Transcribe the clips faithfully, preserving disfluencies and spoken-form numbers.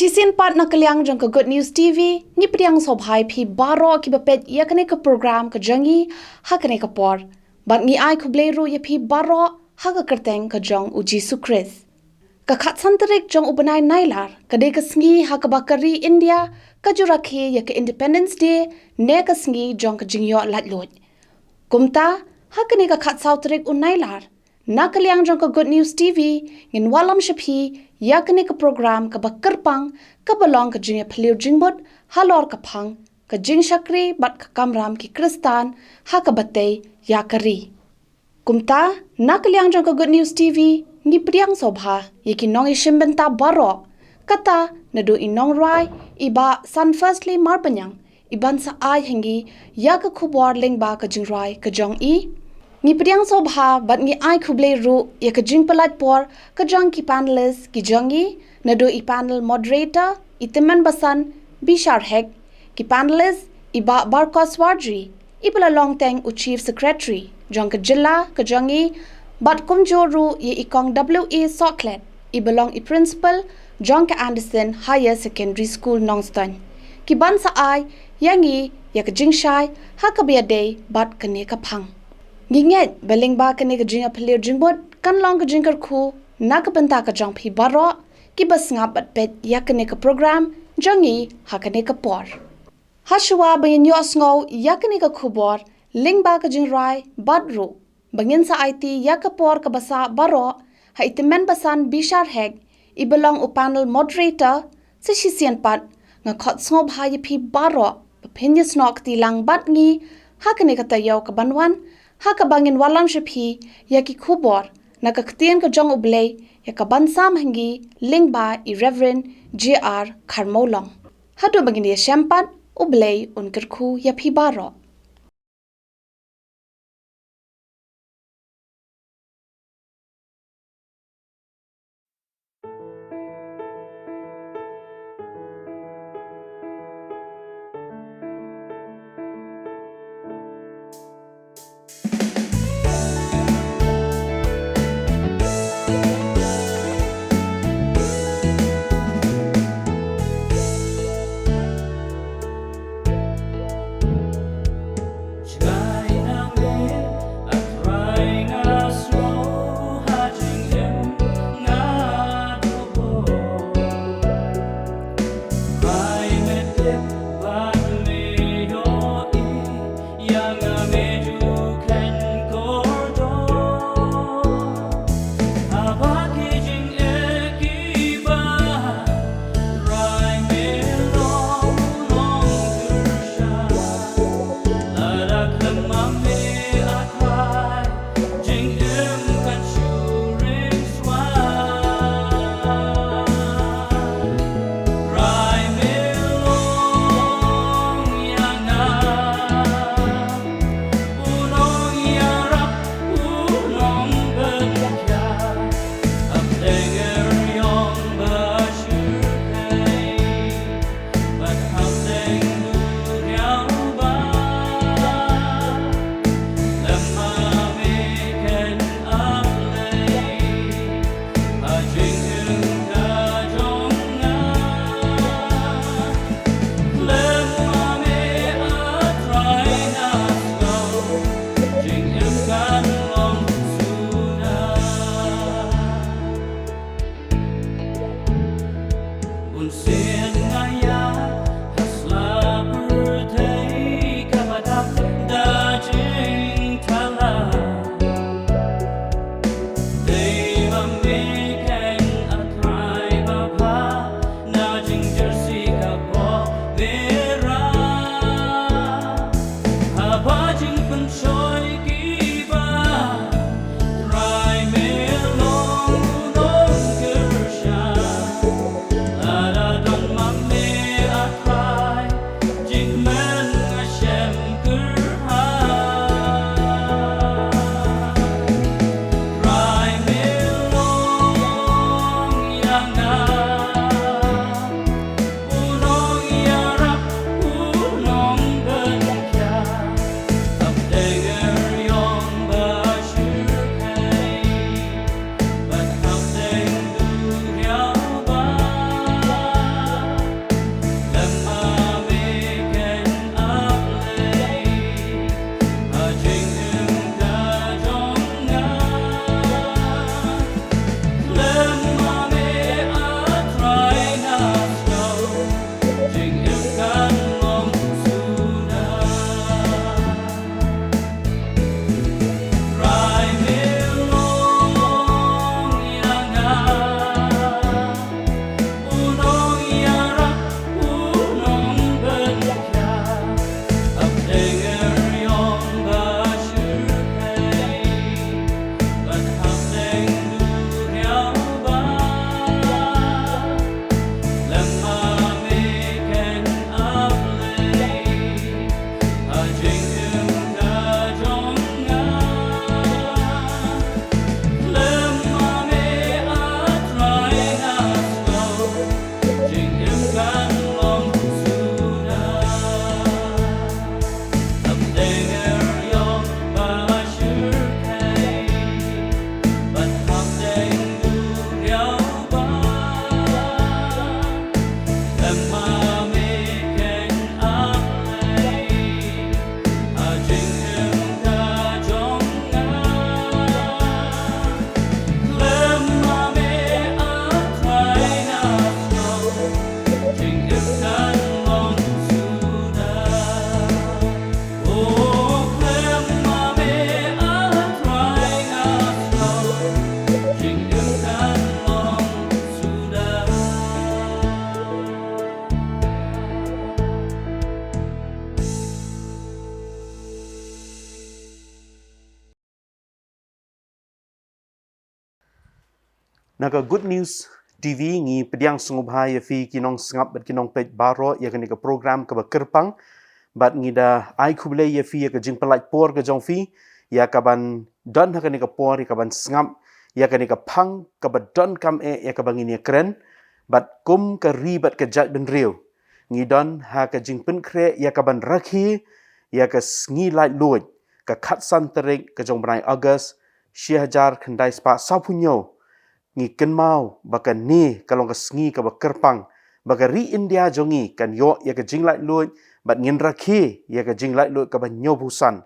Shisien pat na ka liang jong ka Good News T V, ngi pdiang sngewbha ïa phi baroh kiba peit ïa kane ka program ka jong ngi ha kane ka por. Bad ngi ai khublei ruh ïa phi baroh ha ka kyrteng ka jong u Jisu Khrist. Ka khatsan tarik jong u bnai Nailar ka dei ka sngi ha kaba ka ri India ka ju rakhe ïa ka Independence Day ne ka sngi jong ka jingïoh laitluid. Kumta, ha kane ka khatsaw tarik u Nailar, na ka liang jong ka Good News T V, ngin wallam sha phi ïa kane ka program kaba kyrpang, kaba long ka jingïaphylliew jingmut halor ka phang ka jingshakri bad ka kamram ki Khristan ha kaba tei ïa ka ri. Kumta, na ka liang jong ka Good News T V, ngi pdiang sngewbha ïa ki nongïashim bynta baroh, kata naduh i nongrwai i Bah San Firstly Marbaniang, i ban sa ai ha ngi ïa ka khubor lyngba ka jingrwai ka jong i. Ngi pdiang sngewbha bad ngi ai khublei ruh ïa ka jingpyllait por ka jong ki panelist ki jong ngi, naduh i panel moderator, i Tymmen Basan Bishar Hek, ki panelist, i Bah Barkos Warjri, i ba la long teng u Chief Secretary jong ka jylla ka jong ngi, bad kumjuh ruh ïa i Kong W A Sohkhlet, i ba long i Principal jong ka Anderson Higher Secondary School Nongstoiñ, ki ban sa ai ïa ngi ïa ka jingshai ha kaba ïadei bad kane ka phang. Ngi ngeit ba lyngba kane ka jingïaphylliew jingmut kan long ka jingkyrkhu na ka bynta ka jong phi baroh kiba sngap bad peit ïa kane ka program jong ngi ha kane ka por. Hashwa ba ngin ïohsngew ïa kane ka khubor lyngba ka jingrwai bad ruh ba ngin sa aiti ïa ka por kaba sah baroh ha i Tymmen Basan Bishar Hek, i ba long u panel moderator, sa shisien pat nga khot sngewbha ïa phi baroh ba phin ïasnoh kti lang bad ngi ha kane ka taïew ka ban wan, ha kaba ngin wallam sha phi ïa ki khubor na ka ktien ka jong U Blei ïa ka ban sam ha ngi lyngba i Reverend J R Kharmawlong. Haduh ba ngin ïashem pat, U Blei un kyrkhu ïa phi baroh. Na ka Good News T V ngi pdiang sngewbha ïa phi ki nongsngap bad ki nongpeit baroh ïa kane ka program kaba kyrpang. Bad ngi da ai khublei ïa phi ïa ka jingpyllait por ka jong phi ïa kaban don ha kane ka por ïa kaban sngap ïa kane ka phang kaba donkam eh ïa kaba ngin ïa kren. Bad kum ka ri bad ka jaitbynriew ngi don ha ka jingpynkhreh ïa kaban rakhe ïa ka sngi laitluid ka khatsan tarik ka jong bnai August shi hajar khyndai spah sawphew hynñiew. Ngi kynmaw ba kane ka long ka sngi kaba kyrpang ba ka ri India jong ngi kan ïoh ïa ka jinglaitluid bad ngin rakhe ïa ka jinglaitluid kaba hynñiewphew san.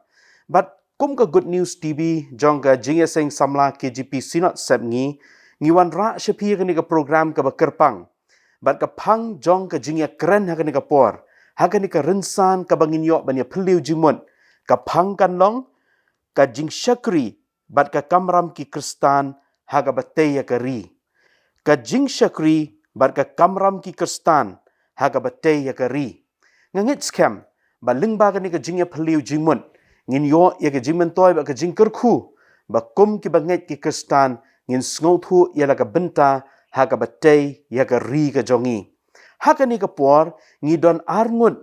Bad kum ka Good News T V jong ka Jingïaseng Samla K J P Synod Sepngi, ngi wanrah sha phi ïa kane ka program kaba kyrpang. Bad ka phang jong ka jingïakren ha kane ka por, ha kane ka rynsan kaba ngin ïoh ban ïaphylliew jingmut, ka phang kan long ka jingshakri bad ka kamram ki Khristan ha kaba tei ïa ka ri. Ka jingshakri bad ka kamram ki Khristan ha kaba tei ïa ka ri. Nga ngeit skhem ba lyngba kane ka jingïaphylliew jingmut ngin ïoh ïa ka jingmyntoi bad ka jingkyrkhu ba kum kiba ngeit ki Khristan ngin sngewthuh ïa la ka bynta ha kaba tei ïa ka ri ka jong ngi. Ha kane ka por ngi don arngut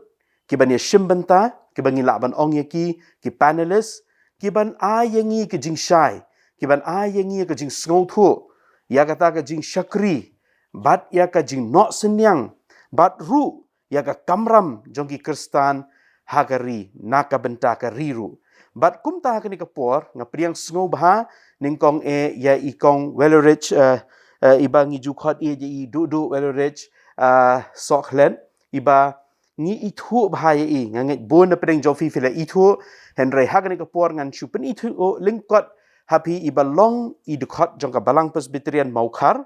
kiban ïashim bynta, kiba ngi lah ban ong ïa ki, ki panelist, kiban ai ïa ngi ki jingshai, kiban ai ïa ngi ka jingsngewthuh ïa kata ka jingshakri bad ïa ka jingnoh synñiang bad ruh ïa ka kamram jong ki Khristan ha ka ri, na ka bynta ka ri ruh. Bad kumta ha kane ka por nga pdiang sngewbha nyngkong eh ïa i Kong Wellerich, eh, eh, iba ngi ju khot ïa i Duhduh Wellerich, eh, Sohkhlet, iba ngi ithuh bha ïa i. Nga ngeit bun na pdeng jong phi phi la ithuh, hynrei ha kane ka por ngan shu pynithuh lyngkot ha phi, iba long i dkhot jong ka Balang Presbyterian Mawkhar,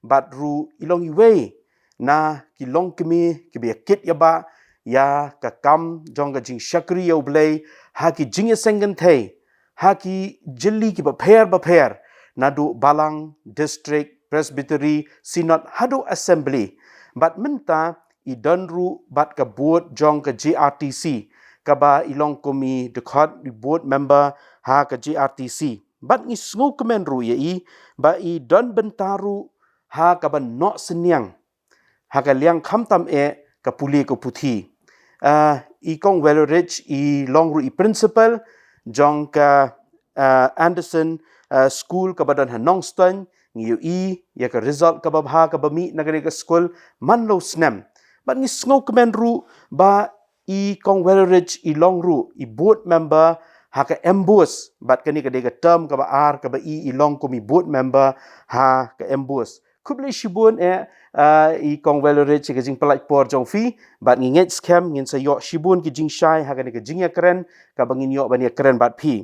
bad ruh i long iwei na ki longkmie kiba ïakit ïabah ïa ka kam jong ka jingshakri ïa U Blei ha ki jingïaseng kynthei ha ki jylli kiba pher bapher, naduh Balang, District, Presbytery, Synod haduh Assembly. Bad mynta i don ruh bad ka board jong ka J R T C, kaba i long kum i dkhot, i board member ha ka J R T C. Bad ngi sngewkmen ruh ïa i ba i don bynta ruh ha kaban noh synñiang ha ka liang khamtam eh ka pule ka puthi. Ah, i Kong Wellerich i long ruh i principal jong ka, ah, Anderson, ah, School kaba don ha Nongstoiñ. Ngi ïohi ïa ka result kaba bha kaba mih na kane ka skul man la u snem. Bad ngi sngewkmen ruh ba i Kong Wellerich i long ruh i board member ha ka MBOSE, bad kane ka dei ka term kaba ar kaba i i long kum i board member ha ka MBOSE. Khublei shibun eh, ah, i Kong Wellerich, ka jingpyllait por jong phi, bad ngi ngeit skhem ngin sa ïoh shibun ki jingshai ha kane ka jingïakren kaba ngin ïoh ban ïakren bad phi.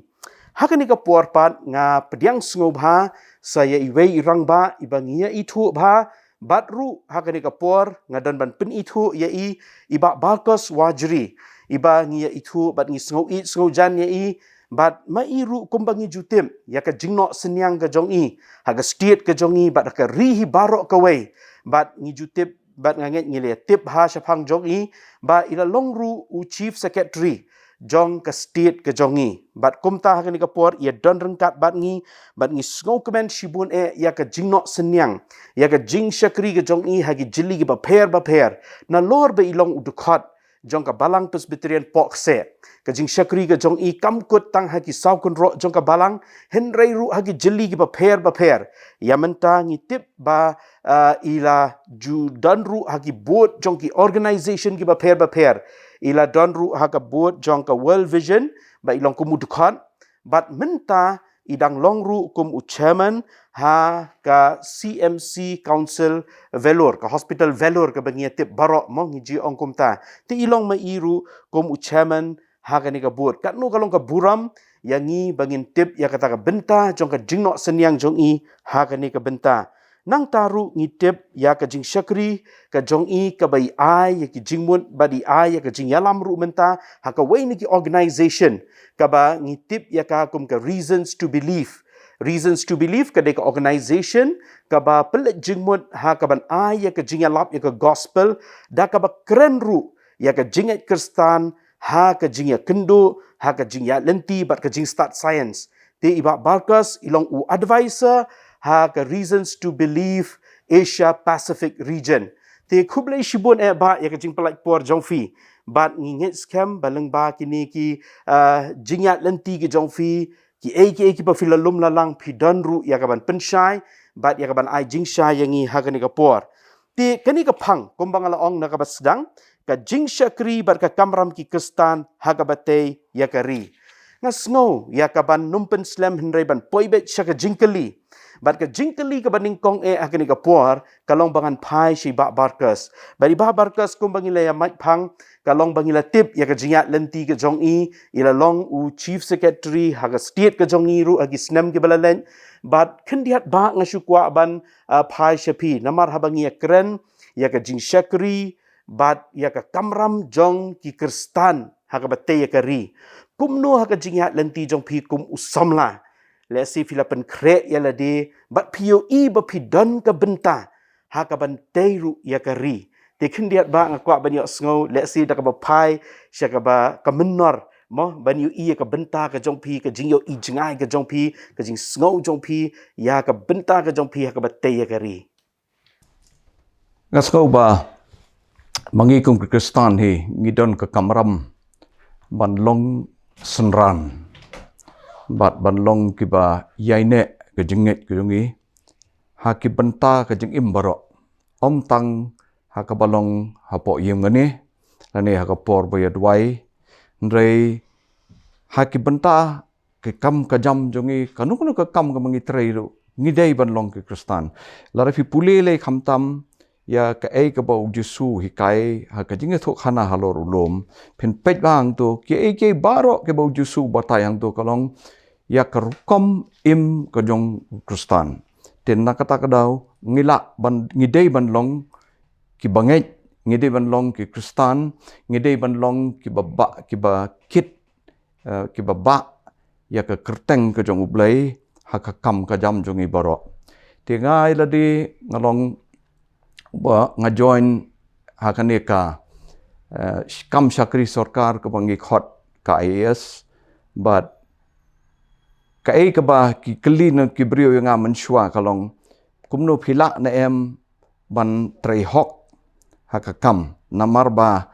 Ha kane ka por pat nga pdiang sngewbha sa ïa iwei i rangbah iba ngi ïa ithuh bha, bad ruh ha kane ka por nga don ban pynithuh ïa i, i Bah Barkos Warjri, iba ngi ïa ithuh bad ngi sngew ïeit sngew jan ïa i, bad ma i ruh kumba ngi ju tip ïa ka jingnoh synñiang ka jong i ha ka state ka jong i bad ha ka ri hi baroh kawei, bad ngi ju tip bad nga ngeit ngi la tip ha shaphang jong i ba i la long ruh u chief secretary jong ka state ka jong i. Bad kumta ha kane ka por i ïa don ryngkat bad ngi, bad ngi sngewkmen shibun eh ïa ka jingnoh synñiang, ïa ka jingshakri ka jong i ha ki jylli kiba pher bapher, nalor ba i long u dkhot jong ka Balang Presbyterian Pohkseh. Ka jingshakri ka jong i kam kut tang ha ki saw kynroh jong ka Balang, hynrei ruh ha ki jylli kiba pher bapher. Ïa mynta ngi tip ba, ah, i la ju don ruh ha ki board jong ki organisation kiba pher bapher. I la don ruh ha ka board jong ka World Vision ba i long kum u dkhot, bad mynta i dang long ruh kum u chairman ha ka C M C Council Vellore, ka Hospital Vellore kaba ngi ïa tip baroh mo, ngi ju ong kumta. Te i long ma i ruh kum u chairman ha kane ka board. Katno ka long ka burom ïa ngi ba ngin tip ïa kata ka bynta jong ka jingnoh synñiang jong i ha kane ka bynta. Nangta ruh ngi tip ïa ka jingshakri ka jong i kaba i ai ïa ki jingmut bad i ai ïa ka jingïalam ruh mynta ha kawei na ki organisation kaba ngi tip ïa ka kum ka Reasons to Believe. Reasons to Believe ka dei ka organisation kaba pynleit jingmut ha kaban ai ïa ka jingïalap ïa ka gospel, da kaba kren ruh ïa ka jingngeit Khristan ha ka jingïakynduh, ha ka jingïaid lynti bad ka jingstad science. Te i Bah Barkos i long u advisor ha ka Reasons to Believe Asia Pacific Region. Te khublei shibun eh Bah ïa ka jingpyllait por jong phi. Bad ngi ngeit skhem ba lyngba kine ki ah, jingïaid lynti ki jong phi, kiei kiei kiba phi la lum la lang, phi don ruh ïa ka ban pynshai bad ïa ka ban ai jingshai ïa ngi ha kane ka por. Te kane ka phang, kumba nga la ong na kaba sdang, ka jingshakri bad ka kamram ki Khristan ha kaba tei ïa ka ri. Nga sngew ïa ka ban nym pynslem hynrei ban poi beit sha ka jingkylli. Bad ka jingkylli kaba nyngkong eh ha kane ka por ka long ba ngan phai sha i Bah Barkas. Bad i Bah Barkas, kumba ngi la ïa mait phang, ka long ba ngi la tip ïa ka jingïaid lynti ka jong i, i la long u Chief Secretary ha ka state ka jong i ruh ha ki snem kiba la leit. Bad khyndiat Bah nga shu kwah ban ah, phai sha phi namar haba ngi ïa kren ïa ka jingshakri bad ïa ka kamram jong ki Khristan ha kaba tei ïa ka ri, kumno ha ka jingïaid lynti jong phi kum u samla, lehse phi la pynkhreh ïa lade bad phi ïohi ba phi don ka bynta ha ka ban tei ruh ïa ka ri. Te khyndiat Bah nga kwah ban ïohsngew, lehse da kaba phai sha kaba ka mynnor, mo, ban ïohi ïa ka bynta ka jong phi, ka jingïohi jngai ka jong phi, ka jingsngew jong phi ïa ka bynta ka jong phi ha kaba tei ïa ka ri. Nga sngew ba ma ngi kum ki Khristan hi ngi don ka kamram ban long synran bad ban long kiba ïaineh ka jingngeit ka jong ngi ha ki bynta ka jingim baroh, ym tang ha kaba long hapoh ïing mane lane ha ka por ba ïa duwai, hynrei ha ki bynta ki kam ka jam jong ngi, kano kano ka kam kaba ngi trei ruh, ngi dei ban long ki Khristan. Lada phi pule lei khamtam ïa kaei kaba u Jisu hikai ha ka jingïathuhkhana halor u lum, phin peit ba hangto kiei kiei baroh kiba u Jisu batai hangto ka long ïa ka rukom im ka jong u Khristan. Te na kata ka daw ngi lah ban, ngi dei ban long kiba ngeit, ngi dei ban long ki Khristan, ngi dei ban long kiba, ba, kiba kit, eh, kiba bah ïa ka kyrteng ka jong U Blei ha ka kam ka jam jong ngi baroh. Te nga ïa lade nga long ba nga join ha kane ka, eh, kam shakri sorkar kaba ngi khot ka I A S, bad kaei kaba ki kylli na ki briew ïa nga mynshuwa ka long kumno phi lah ne em ban trei hok ha ka kam, namar ba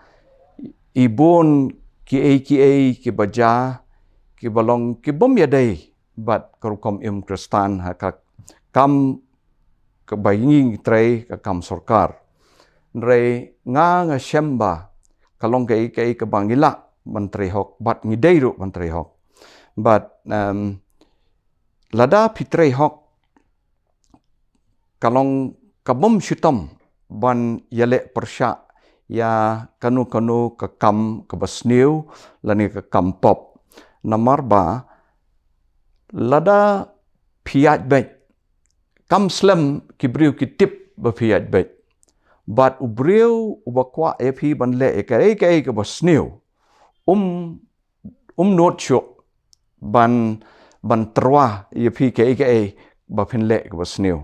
i bun kiei kiei kiba jia kiba long kibym ïadei bad ka rukom im Khristan ha ka kam kaba ngi trei, ka kam sorkar. Hynrei nga, nga shem ba ka long kaei kaei kaba ngi lah ban trei hok bad ngi dei ruh ban trei hok. Bad, em, lada phi trei hok ka long kabym shitom ban ïaleh pyrshah ïa kano kano ka kam kaba sniew lane ka kam pop. Namar ba lada phi ïaid beit, kam slem ki briew ki tip ba phi ïaid beit. Bad u briew uba kwah ïa phi ban leh ïa kaei kaei kaba sniew, um, um nud shuh ban, ban tyrwa ïa phi kaei kaei ba phin leh kaba sniew.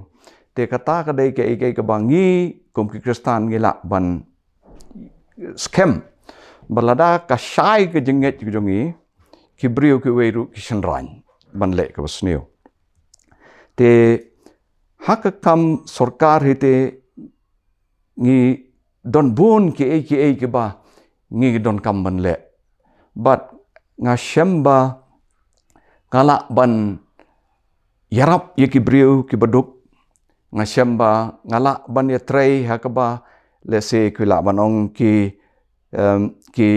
Te kata ka dei kaei kaei kaba ngi kum ki Khristan ngi lah ban skhem ba lada ka shai ka jingngeit ka jong ngi, ki briew kiwei ruh ki shynrang ban leh kaba sniew. Te ha ka kam sorkar hi te ngi don bun kiei kiei kiba ngi donkam ban leh. Bad nga shem ba nga lah ban ïarap ïa ki briew kiba duk. Nga shem ba nga lah ban ïatrei ha kaba, let's say, ki lah ban ong ki, em, ki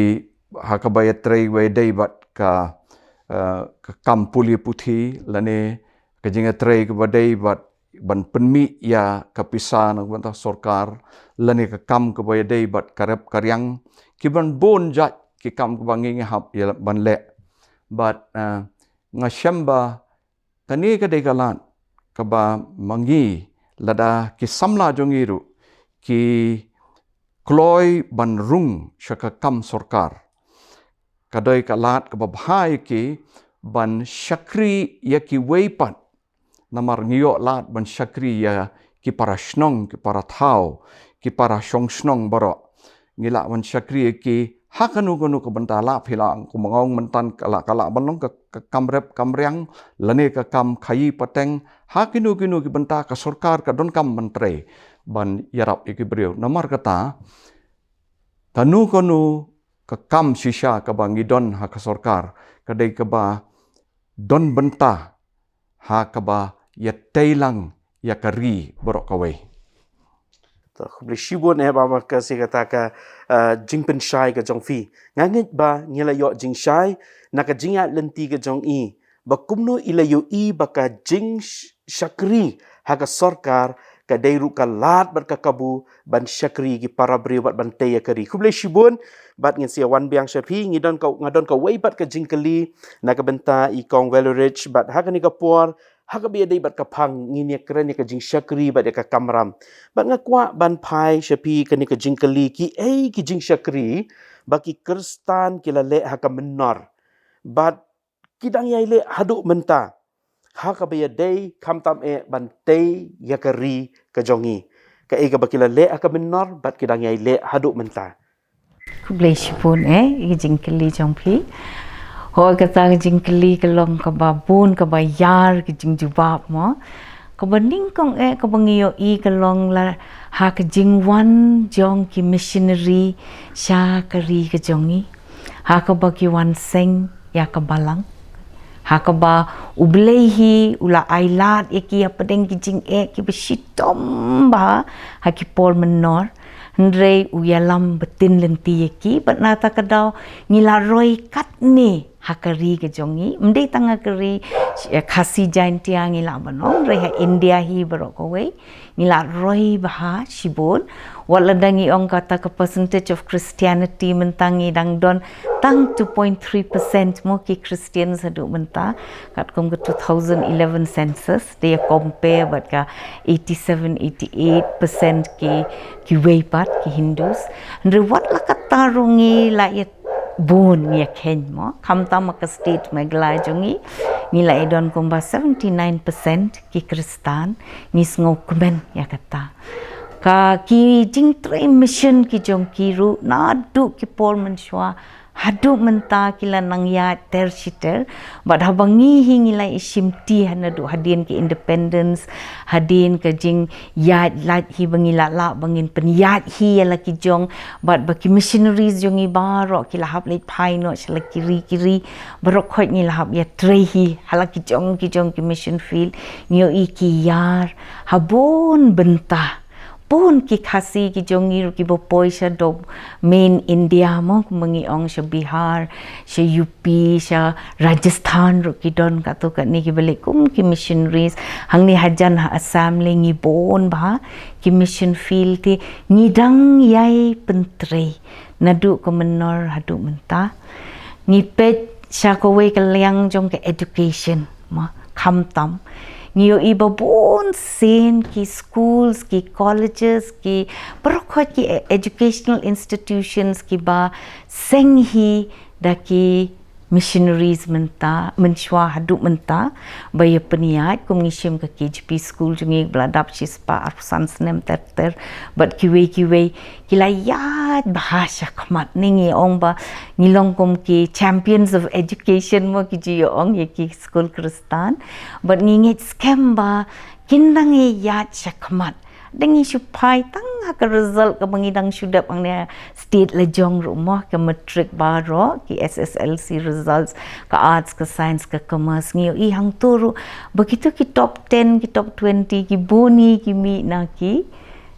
ha kaba ïatrei ba ïadei bad ka, eh, ka kam pule puthi lane ka jingïatrei kaba dei bad ban pynmih ïa ka pisa na ka bynta sorkar lane ka kam kaba ïadei bad ka rep ka riang, ki ban bun jait ki kam kaba ngi ngi hap ïa ban leh. Bad, eh, nga shem ba kane ka dei ka lad kaba ma ngi lada ki samla jong ngi ruh ki kloi ban rung sha ka kam sorkar, ka dei ka lad kaba bha ïa ki ban shakri ïa kiwei pat. Namar ngi ïoh lad ban shakri ïa ki para shnong, ki para thaw, ki para shong shnong baroh. Ngi lah ban shakri ïa ki Ha kano kano ka bynta la phi la ong, kumba nga ong myntan ka la, ka la ban long ka, ka kam rep kam riang, lane ka kam khaii pateng, ha kino kino ki bynta ka sorkar ka donkam ban trei ban ïarap ïa ki briew. Namar kata, kano kano ka kam shisha kaba ngi don ha ka sorkar, ka dei kaba don bynta ha kaba ïatei lang ïa ka ri baroh kawei. To, khublei shibun eh Bah Marcus ïa kata ka, eh, jingpynshai ka jong phi. Nga ngeit ba ngi la ïoh jingshai na ka jingïaid lynti ka jong i, ba kumno i la ïohi ba ka jingshakri ha ka sorkar ka dei ruh ka lad bad ka kabu ban shakri ki para briew bad ban tei ïa ka ri. Khublei shibun, bad ngin sa ïa wan biang sha phi, ngi don ka, nga don kawei pat ka jingkylli na ka bynta i Kong Wellerich, bad ha kane ka por, ha kaba ïadei bad ka phang, ngin ïa kren ïa ka jingshakri bad ïa ka kamram. Bad nga kwah ban phai sha phi kane ka jingkylli, kiei ki jingshakri ba ki Khristan ki la leh ha ka mynnor, bad ki dang ïai leh haduh mynta ha kaba ïadei khamtam eh ban tei ïa ka ri ka jong ngi? Kaei kaba ki la leh ha ka mynnor bad ki dang ïai leh haduh mynta? Khublei shibun eh ïa ka jingkylli jong phi. Ho, kata ka jingkylli ka long kaba bun, kaba ïar ka jingjubab mo. Kaba nyngkong eh kaba ngi ïohi ka long la ha ka jingwan jong ki missionary sha ka ri ka jong ngi, ha kaba ki wan seng ïa ka balang, ha kaba U Blei hi u la ai lad ïa ki hapdeng ki jingeh kiba shitom bha ha ki por mynnor. Hynrei u ïalam btin lynti ïa ki, bad na kata ka daw ngi la roi katne ha ka ri ka jong ngi, ym dei tang ha ka ri, eh, Khasi Jaintia, ngi lah ban ong, hynrei ha India hi baroh kawei ngi la roi bha shibun. Wat lada ngi ong kata ka percentage of Christianity mynta ngi dang don tang two point three percent mo ki Christians haduh mynta, katkum ka two thousand eleven census, da ïa compare bad ka eighty-seven, eighty-eight percent ki, kiwei pat ki Hindus. Hynrei wat la katta ruh ngi la ïa bun, ngi ïa kheiñ mo, khamtam ha ka state Meghalaya jong ngi, ngi la ïa don kumba seventy-nine percent ki Khristan. Ngi sngewkmen ïa kata. Ka, ki jingtrei mission ki jong ki ruh naduh ki por mynshuwa haduh mynta ki la nang ïaid ter shi ter. Bad haba ngi hi ngi la ïa shimti ha naduh hadien ka independence, hadien ka jingïaid lait hi ba ngi la lah ba ngin pynïaid hi ïa la ki jong, bad ba ki missionaries jong ngi baroh ki la hap leit phai noh sha la ki ri ki ri, baroh khoit ngi la hap ïatrei hi ha la ki jong ki jong ki mission field. Ngi ïohi ki ïar ha bun bynta. Bun ki Khasi ki jong ngi ruh kiba poi sha domain India mo, kumba ngi ong sha Bihar, sha U P, sha Rajasthan ruh ki don katto katne kiba leit kum ki missionaries. Hangne hajan ha Assam lei ngi bun bha ki mission field, te ngi dang ïai pyntrei naduh ka mynnor haduh mynta. Ngi peit sha kawei ka liang jong ka education mo, khamtam ngi ïohi ba bun sien ki schools, ki colleges, ki, baroh khoit ki e-, educational institutions kiba seng hi da ki missionaries mynta, mynshuwa haduh mynta, ba ïa pynïaid, kum ngi shim ka K J P school jong ngi ba la dap shispah arphew san snem ter ter, bad kiwei kiwei, ki la ïaid bha shakhmat, ne ngi ong ba ngi long kum ki champions of education mo, ki ju ïa ong ïa ki skul Khristan. Bad ngi ngeit skhem ba kin dang ïaid shakhmat. Dang ngi shu phai tang ha ka result kaba ngi dang shu dep hangne state la jong ruh mo, ka matric baroh, ki S S L C results, ka arts, ka science, ka commerce, ngi ïohi hangto ruh ba kito ki top ten, ki top twenty, ki bun hi ki mih na ki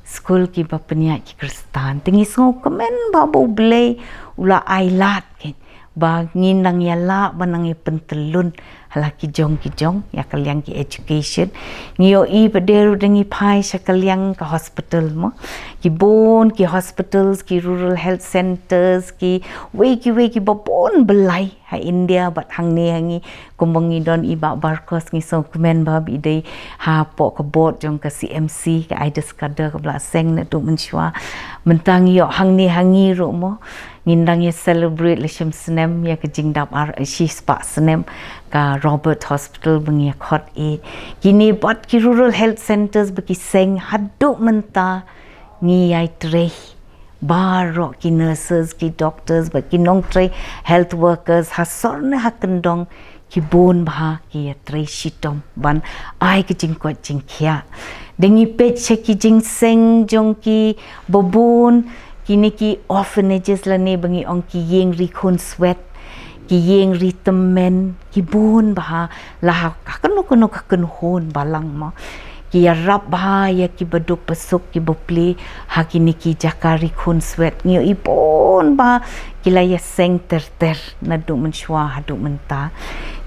skul kiba pynïaid ki Khristan. Te ngi sngewkmen ba U Blei u la ai lad, keiñ, ba ngin nang ïalah ban nang ïa pyntlun ha la ki jong ki jong ïa ka liang ki education. Ngi ïohi pat de ruh da ngi phai sha ka liang ka hospital mo, ki bun ki hospitals, ki rural health centers, kiwei kiwei kiba bun blei ha India bad hangne ha ngi. Kumba ngi don i Bah Barkos, ngi sngewkmen ba i dei hapoh ka board jong ka C M C, ka Aedes Khader kaba la seng naduh mynshuwa. Mynta ngi ïoh hangne ha ngi ruh mo, ngin dang ïa celebrate la shim snem ïa ka jingdap ar, shispah snem ka Robert Hospital ba ngi ïa khot ïa kine bad ki rural health centers ba ki seng haduh mynta. Ngi ïai trei Baroh ki nurses, ki doctors, bad ki nongtrei health workers, ha sor ne ha kyndong, ki bun bha ki ïatrei shitom ban ai ka jingkoit jingkhiah. Da ngi peit sha ki jingseng jong ki babun, kine ki orphanages lane ba ngi ong ki ïing ri khunswet, ki ïing ri tymmen, ki bun bha la ha kano kano ka kynhun balang mo. Ki ïarap bha ïa ki baduk basuk, ki bapli ha kine ki jaka ri khunswet. Ngi ïohi bun bha ki la ïaseng ter ter naduh mynshuwa haduh mynta.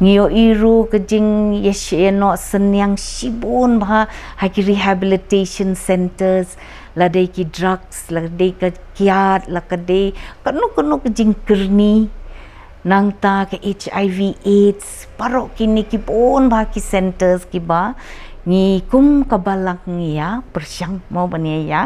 Ngi ïohi ruh ka jingïashai noh synñiang shibun bha ha ki rehabilitation centres, la dei ki drugs, la dei ka kiad, la ka dei kano kano ka jingkyrni. Nangta ka HIV AIDS, baroh kine ki bun bha ki centres kiba ngi kum ka balang ngi ïa pyrshang mo ban ïa ïa.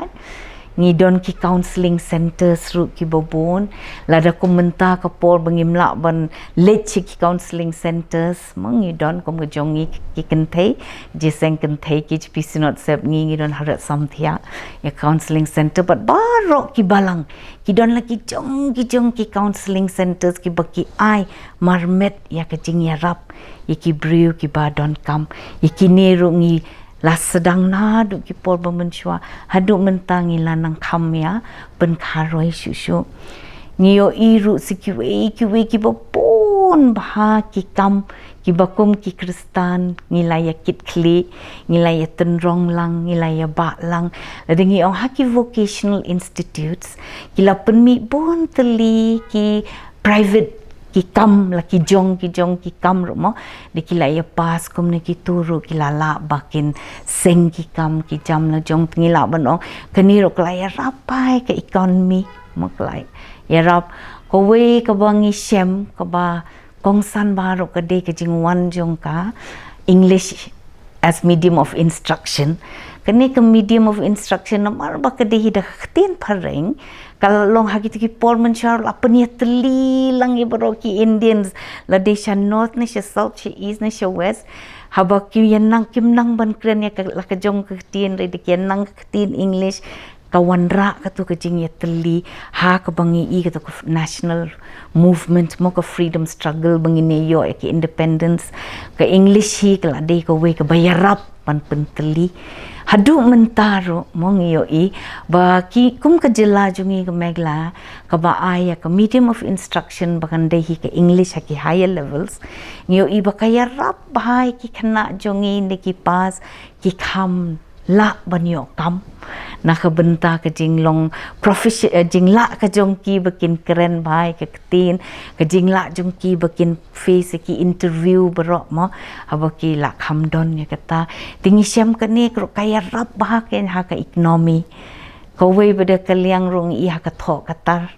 Ngi don ki counselling centres ruh kiba bun. Lada kum mynta ka por ba ngim lah ban leit sha ki counselling centres mo, ngi don kum ka jong ngi ki kynthei, jingïaseng kynthei ki jong phi, Synod Sep, ngi ngi don ha Red Samthiah ïa counselling centre, bad baroh ki balang ki don la ki jong ki jong ki counselling centres kiba ki ai marmet ïa ka jingïarap ïa ki briew kiba donkam. Ïa kine ruh ngi la sdang naduh ki por ba mynshuwa haduh mynta ngi la nang kham ïa pynkharoi shuh shuh. Ngi ïohi ruh sa kiwei kiwei kiba bun bha ki kam kiba kum ki Khristan ngi la ïa kit khlieh, ngi la ïa tynrong lang, ngi la ïa bah lang. Lada ngi ong ha ki vocational institutes, ki la pynmih bun tylli ki private ki kam, la ki jong ki jong ki kam ruh mo. Da ki la ïa pass kumne kitu ruh ki la lah ba kin seng ki kam ki jam la jong. Te ngi lah ban ong kane ruh ka la ïarap ïa ka economy mo, ka la ïarap. Kawei kaba ngi shem kaba kongsan bha ruh ka dei ka jingwan jong ka English as medium of instruction. Kane ka medium of instruction namar ba ka dei hi da ka ktien phareng, ka long ha kito ki por mynshuwa la pynïatylli lang ïa baroh ki Indians, la dei sha north ne sha south, sha east ne sha west. Haba ki ïa nang, kim nang ban kren ïa ka la ka jong ka ktien, re da ki ïa nang ka ktien English, ka wanrah katu ka jingïatylli ha kaba ngi i katu ka national movement mo, ka freedom struggle ba ngin ïoh ïa ka independence. Ka English hi ka la dei kawei kaba ïarap ban pyntylli. Haduh mynta ruh mo ngi ïohi ba ki kum ka jylla jong ngi ka Meghalaya kaba ai ïa ka medium of instruction ba kan dei hi ka English ha ki higher levels. Ngi ïohi ba ka ïarap bha ïa ki khynnah jong ngi ne ki pass, ki kham lah ban ïoh kam na ka bynta ka jinglong profession, eh, jinglah ka jong ki ba kin kren bha ïa ka ktien, ka jinglah jong ki ba kin face ïa ki interview baroh mo, haba ki la kham don ïa kata. Te ngi shem kane ka ruh ka ïarap bha kein ha ka economy. Kawei pat da ka liang ruh ngi i ha ka thoh ka tar.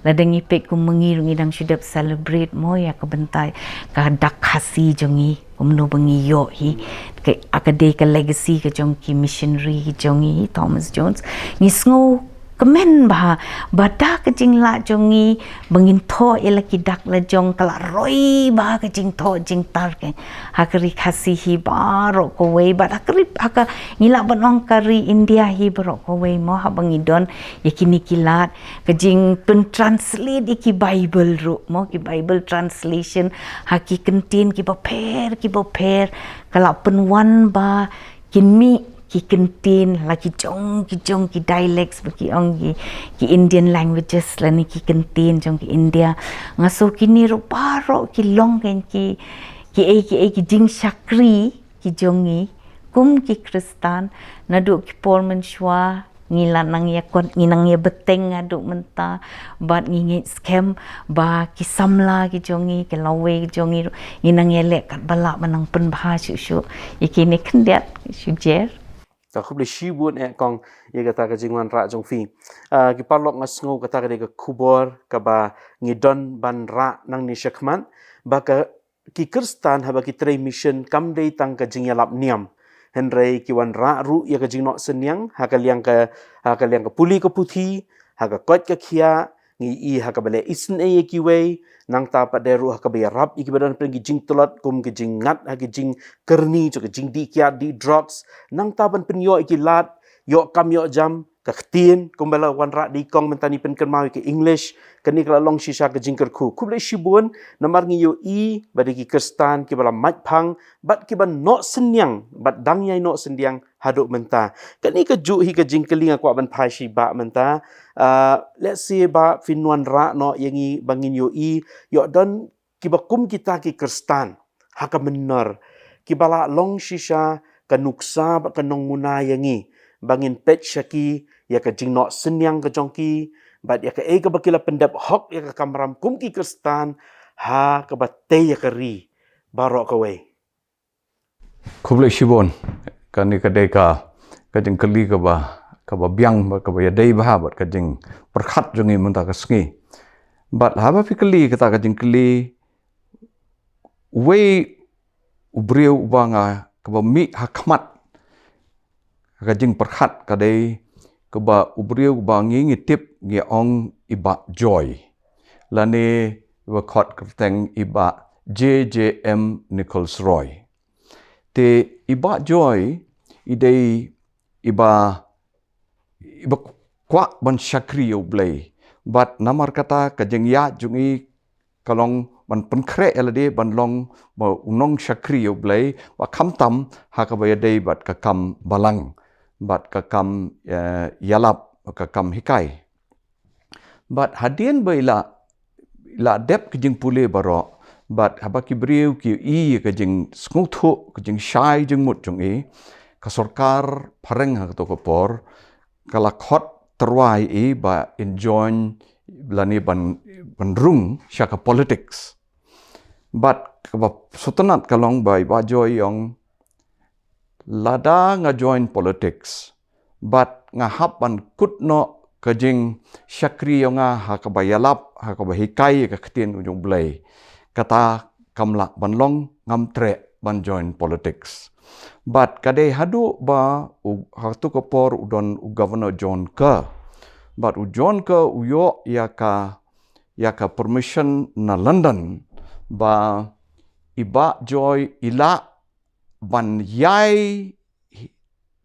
Lada ngi peit kum ma ngi ruh ngi dang shu dep celebrate mo ïa ka bynta ka dak Khasi jong ngi, kumno ba ngi ïoh hi. Ka, ka dei ka legacy ka jong ki missionary ki jong ngi, Thomas Jones. Ngi sngewkmen bha ba da ka jinglah jong ngi ba ngin thoh ïa la ki dak la jong, ka la roi bha ka jingthoh jingtar ka ha ka ri Khasi hi baroh kawei, bad ha ka ri, ha ka, ngi lah ban ong ka ri India hi baroh kawei mo, haba ngi don ïa kine ki lad, ka jingpyntranslate ïa ki Bible ruh mo, ki Bible translation ha ki kyntien kiba pher kiba pher, ka la pynwan ba kin mih ki kyntien la ki jong ki jong ki dialects ba ki ong ki, ki Indian languages lane ki kyntien jong ki India. Nga sngew kine ruh baroh ki long kein ki, kiei kiei ki jingshakri ki jong ngi kum ki Khristan. Naduh ki por mynshuwa ngi la nang ïa kon, ngi nang ïa bteng haduh mynta, bad ngi ngeit skhem ba ki samla ki jong ngi, ki lawei ki jong ngi, ngi nang ïa leh katba lah ban nang pynbha shuh shuh ïa kine khyndiat shu jer. Ta khublei shibun eh kong ïa kata ka jingwanrah jong phi. Ah, ki paralok, nga sngew kata ka dei ka khubor kaba ngi don ban rah nangne shakhmat, ba ka ki Khristan haba ki trei mission kam dei tang ka jingïalap niam, hynrei ki wanrah ruh ïa ka jingnoh synñiang ha ka liang ka, ha ka liang ka pule ka puthi, ha ka koit ka khiah, ngi i ha kaba leh isynei ïa kiwei, nangta pat de ruh ha kaba ïarap ïa kiba don pdeng ki jingtlot kum ki jingngat ha ki jingkyrni jong ka jingdih kiad dih drugs, nangta ban pynïoh ïa ki lad ïoh kam ïoh jam, kata ka ktien, kumba la wanrah da i kong mynta ngi pynkynmaw ïa ka English, kane ka la long shisha ka jingkyrkhu. Khublei shibun, namar ngi ïohi ba dei ki Khristan kiba la mait phang bad kiba noh synñiang bad dang ïai noh synñiang haduh mynta. Kane ka juh hi ka jingkylli nga kwah ban phai sha i Bah mynta. Ah, let's say Bah, phin wanrah noh ïa ngi ba ngin ïohi, ïoh don kiba kum kita ki Khristan ha ka mynnor, kiba la long shisha ka nuksa bad ka nongmuna ïa ngi, ba ngin peit sha ki ïa ka jingnoh synñiang ka jong ki, bad ïa kaei kaba ki la pyndep hok ïa ka kamram kum ki Khristan ha kaba tei ïa ka ri baroh kawei. Khublei shibun. Kane ka dei ka, ka jingkylli kaba, kaba biang bad kaba ïadei bha bad ka jingpyrkhat jong ngi mynta ka sngi. Bad haba phi kylli kata ka jingkylli, uwei u briew uba nga kaba mih ha khmat ka jingpyrkhat ka dei kaba u briew uba ngi ngi tip ngi ong i Bah Joy, lane ba khot kyrteng i Bah J J M Nichols Roy. Te i Bah Joy i dei iba, iba kwah ban shakri ïa U Blei. Bad namar kata ka jingïaid jong i ka long ban pynkhreh ïa lade ban long ba u nongshakri ïa U Blei, ba khamtam ha kaba ïadei bad ka kam balang, bad ka kam, eh, ïalap, ka kam hikai. Bad hadien ba i la, i la dep ka jingpule baroh, bad haba ki briew ki ïohi ïa ka jingsngewthuh, ka jingshai jingmut jong i, ka sorkar phareng ha kato ka por ka la khot tyrwa ïa i ba in join lane ban, ban rung sha ka politics. Bad kaba sngewtynnat ka long ba i Bah Joy i ong, lada nga join politics bad nga hap ban kut noh ka jingshakri jong nga ha kaba ïalap, ha kaba hikai ïa ka ktien jong U Blei, kata kam lah ban long, ngam treh ban join politics. Bad ka dei haduh ba u, ha kato ka por u don u Governor John Kerr. Bad u John Kerr u ïoh ïa ka, ïa ka permission na London ba i Bah Joy i lah ban ïai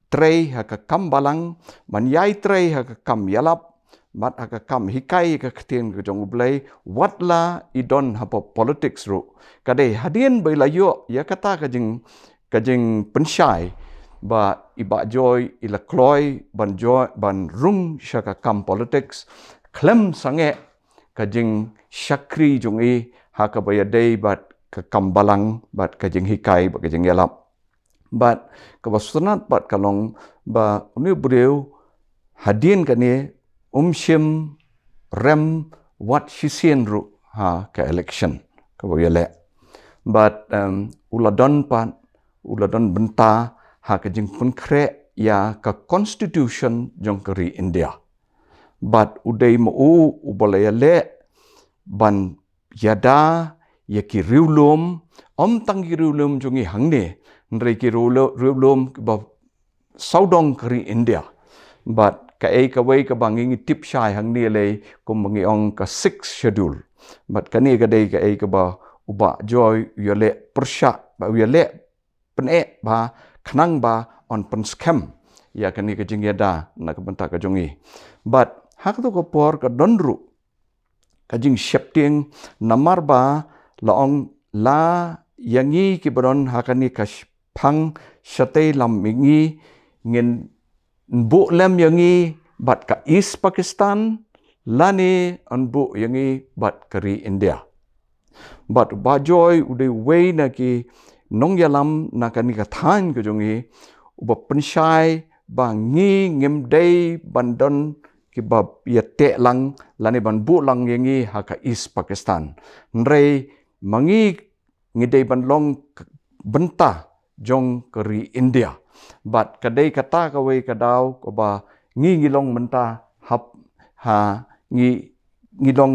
trei ha ka kam balang, ban ïai trei ha ka kam ïalap, bad ha ka kam hikai ka ktien ka jong U Blei, wat la i don ha po-, politics ruh. Ka dei hadien ba i la ïoh ïa kata ka jing, ka jingpynshai ba i Bah Joy i la kloi ban join, ban rung sha ka kam politics khlem sangeh ka jingshakri jong i ha kaba ïadei bad ka kam balang, bad ka jinghikai, bad ka jingïalap. Bad kaba sngewtynnat pat ka long ba une u briew hadien kane um shym rem wat shisien ruh ha ka election kaba u ïaleh. Bad, em, u la don pat, u la don bynta ha ka jingpynkhreh ïa ka constitution jong ka ri India. Bad u dei ma u uba la ïaleh ban ïada ïa ki riewlum, ym tang ki riewlum jong ngi hangne, hynrei ki riewlu-, riewlum kiba sawdong ka ri India. Bad kaei kawei kaba ngi ngi tip shai hangne lei kumba ngi ong ka Sixth Schedule. Bad kane ka dei kaei kaba u Bah Joy u ïaleh pyrshah, ba u ïaleh pyneh ba khnang ba yn pynskhem ïa kane ka jingïada na ka bynta ka jong ngi. Bad ha kato ka por ka don ruh ka jingsheptieng, namar ba la ong la ïa ngi kiba don ha kane ka sh-, phang shatei lam ïa ngi, ngin buh lem ïa ngi bad ka East Pakistan, lane yn buh ïa ngi bad ka ri India. Bad u Bah Joy u dei uwei na ki nongïalam na kane ka thaiñ ka jong ngi, uba pynshai ba ngi ngim dei ban don kiba ïateh lang lane ban buh lang ïa ngi ha ka East Pakistan. Hynrei ma ngi ngi dei ban long k-, bynta jong ka ri India. Bad ka dei kata kawei ka daw kaba ngi ngi long mynta hap ha ngi, ngi long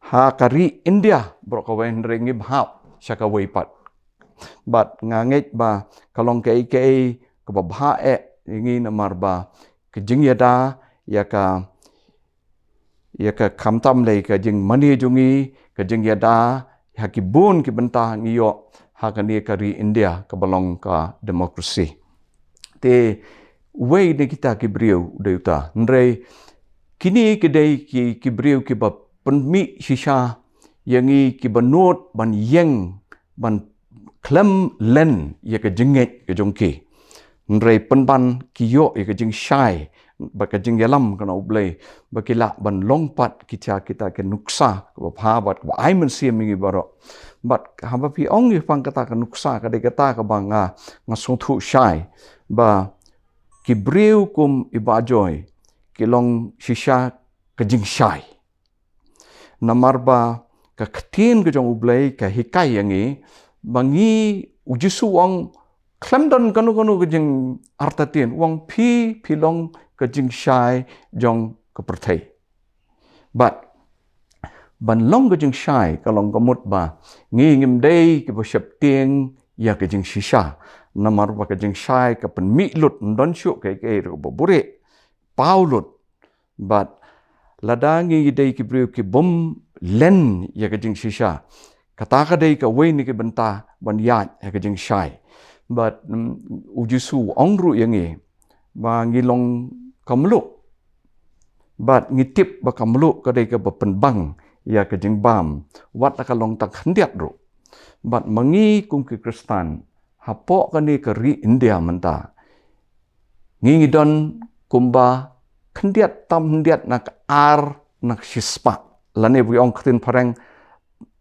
ha ka ri India baroh kawei, hynrei ngim hap sha kawei pat. Bad nga ngeit ba ka long kaei kaei kaba bha eh ïa ngi namar ba ka jingïada ïa ka, ïa ka khamtam lei ka jingmane jong ngi, ka jingïada ha ki bun ki bynta ngi ïoh ha kane ka ri India kaba long ka democracy. Te uwei na kita ki briew u dei uta. Hynrei kine ki dei ki, ki briew kiba pynmih shisha ïa ngi, kiba nud ban ïeng, ban khlem len ïa ka jingngeit ka jong ki. Hynrei pynban ki ïoh ïa ka jingshai bad ka jingïalam ka na U Blei, ba ki lah ban long pat kita, kita ki nuksa kaba bha bad kaba ai mynsiem ïa ngi baroh. Bad haba phi ong ïa pang kata ka nuksa, ka dei kata kaba nga, nga sngewthuh shai ba ki briew kum i Bah Joy ki long shisha ka jingshai. Namar ba ka ktien ka jong U Blei ka hikai ïa ngi ba ngi, U Jisu u ong, khlem don kano kano ka jingartatien, u ong phi, phi long ka jingshai jong ka pyrthei. Bad ban long ka jingshai ka long ka mut ba ngi ngim dei kiba sheptieng ïa ka jingshisha. Namar ba ka jingshai ka pynmih lut, ym don shuh kaei kaei ruh ba buhrieh, paw lut. Bad lada ngi dei ki briew ki bym len ïa ka jingshisha, kata ka dei kawei na ki bynta ban ïaid ha ka jingshai. Bad, mm, U Jisu u ong ruh ïa ngi ba ngi long ka mluh. Bad ngi tip ba ka mluh ka dei kaba pynbang ïa ka jingbam, wat la ka long tang khyndiat ruh. Bad ma ngi kum ki Khristan hapoh kane ka ri India mynta, ngi ngi don kumba khyndiat, tam khyndiat na ka ar na ka shispah, lane ba ong ktien phareng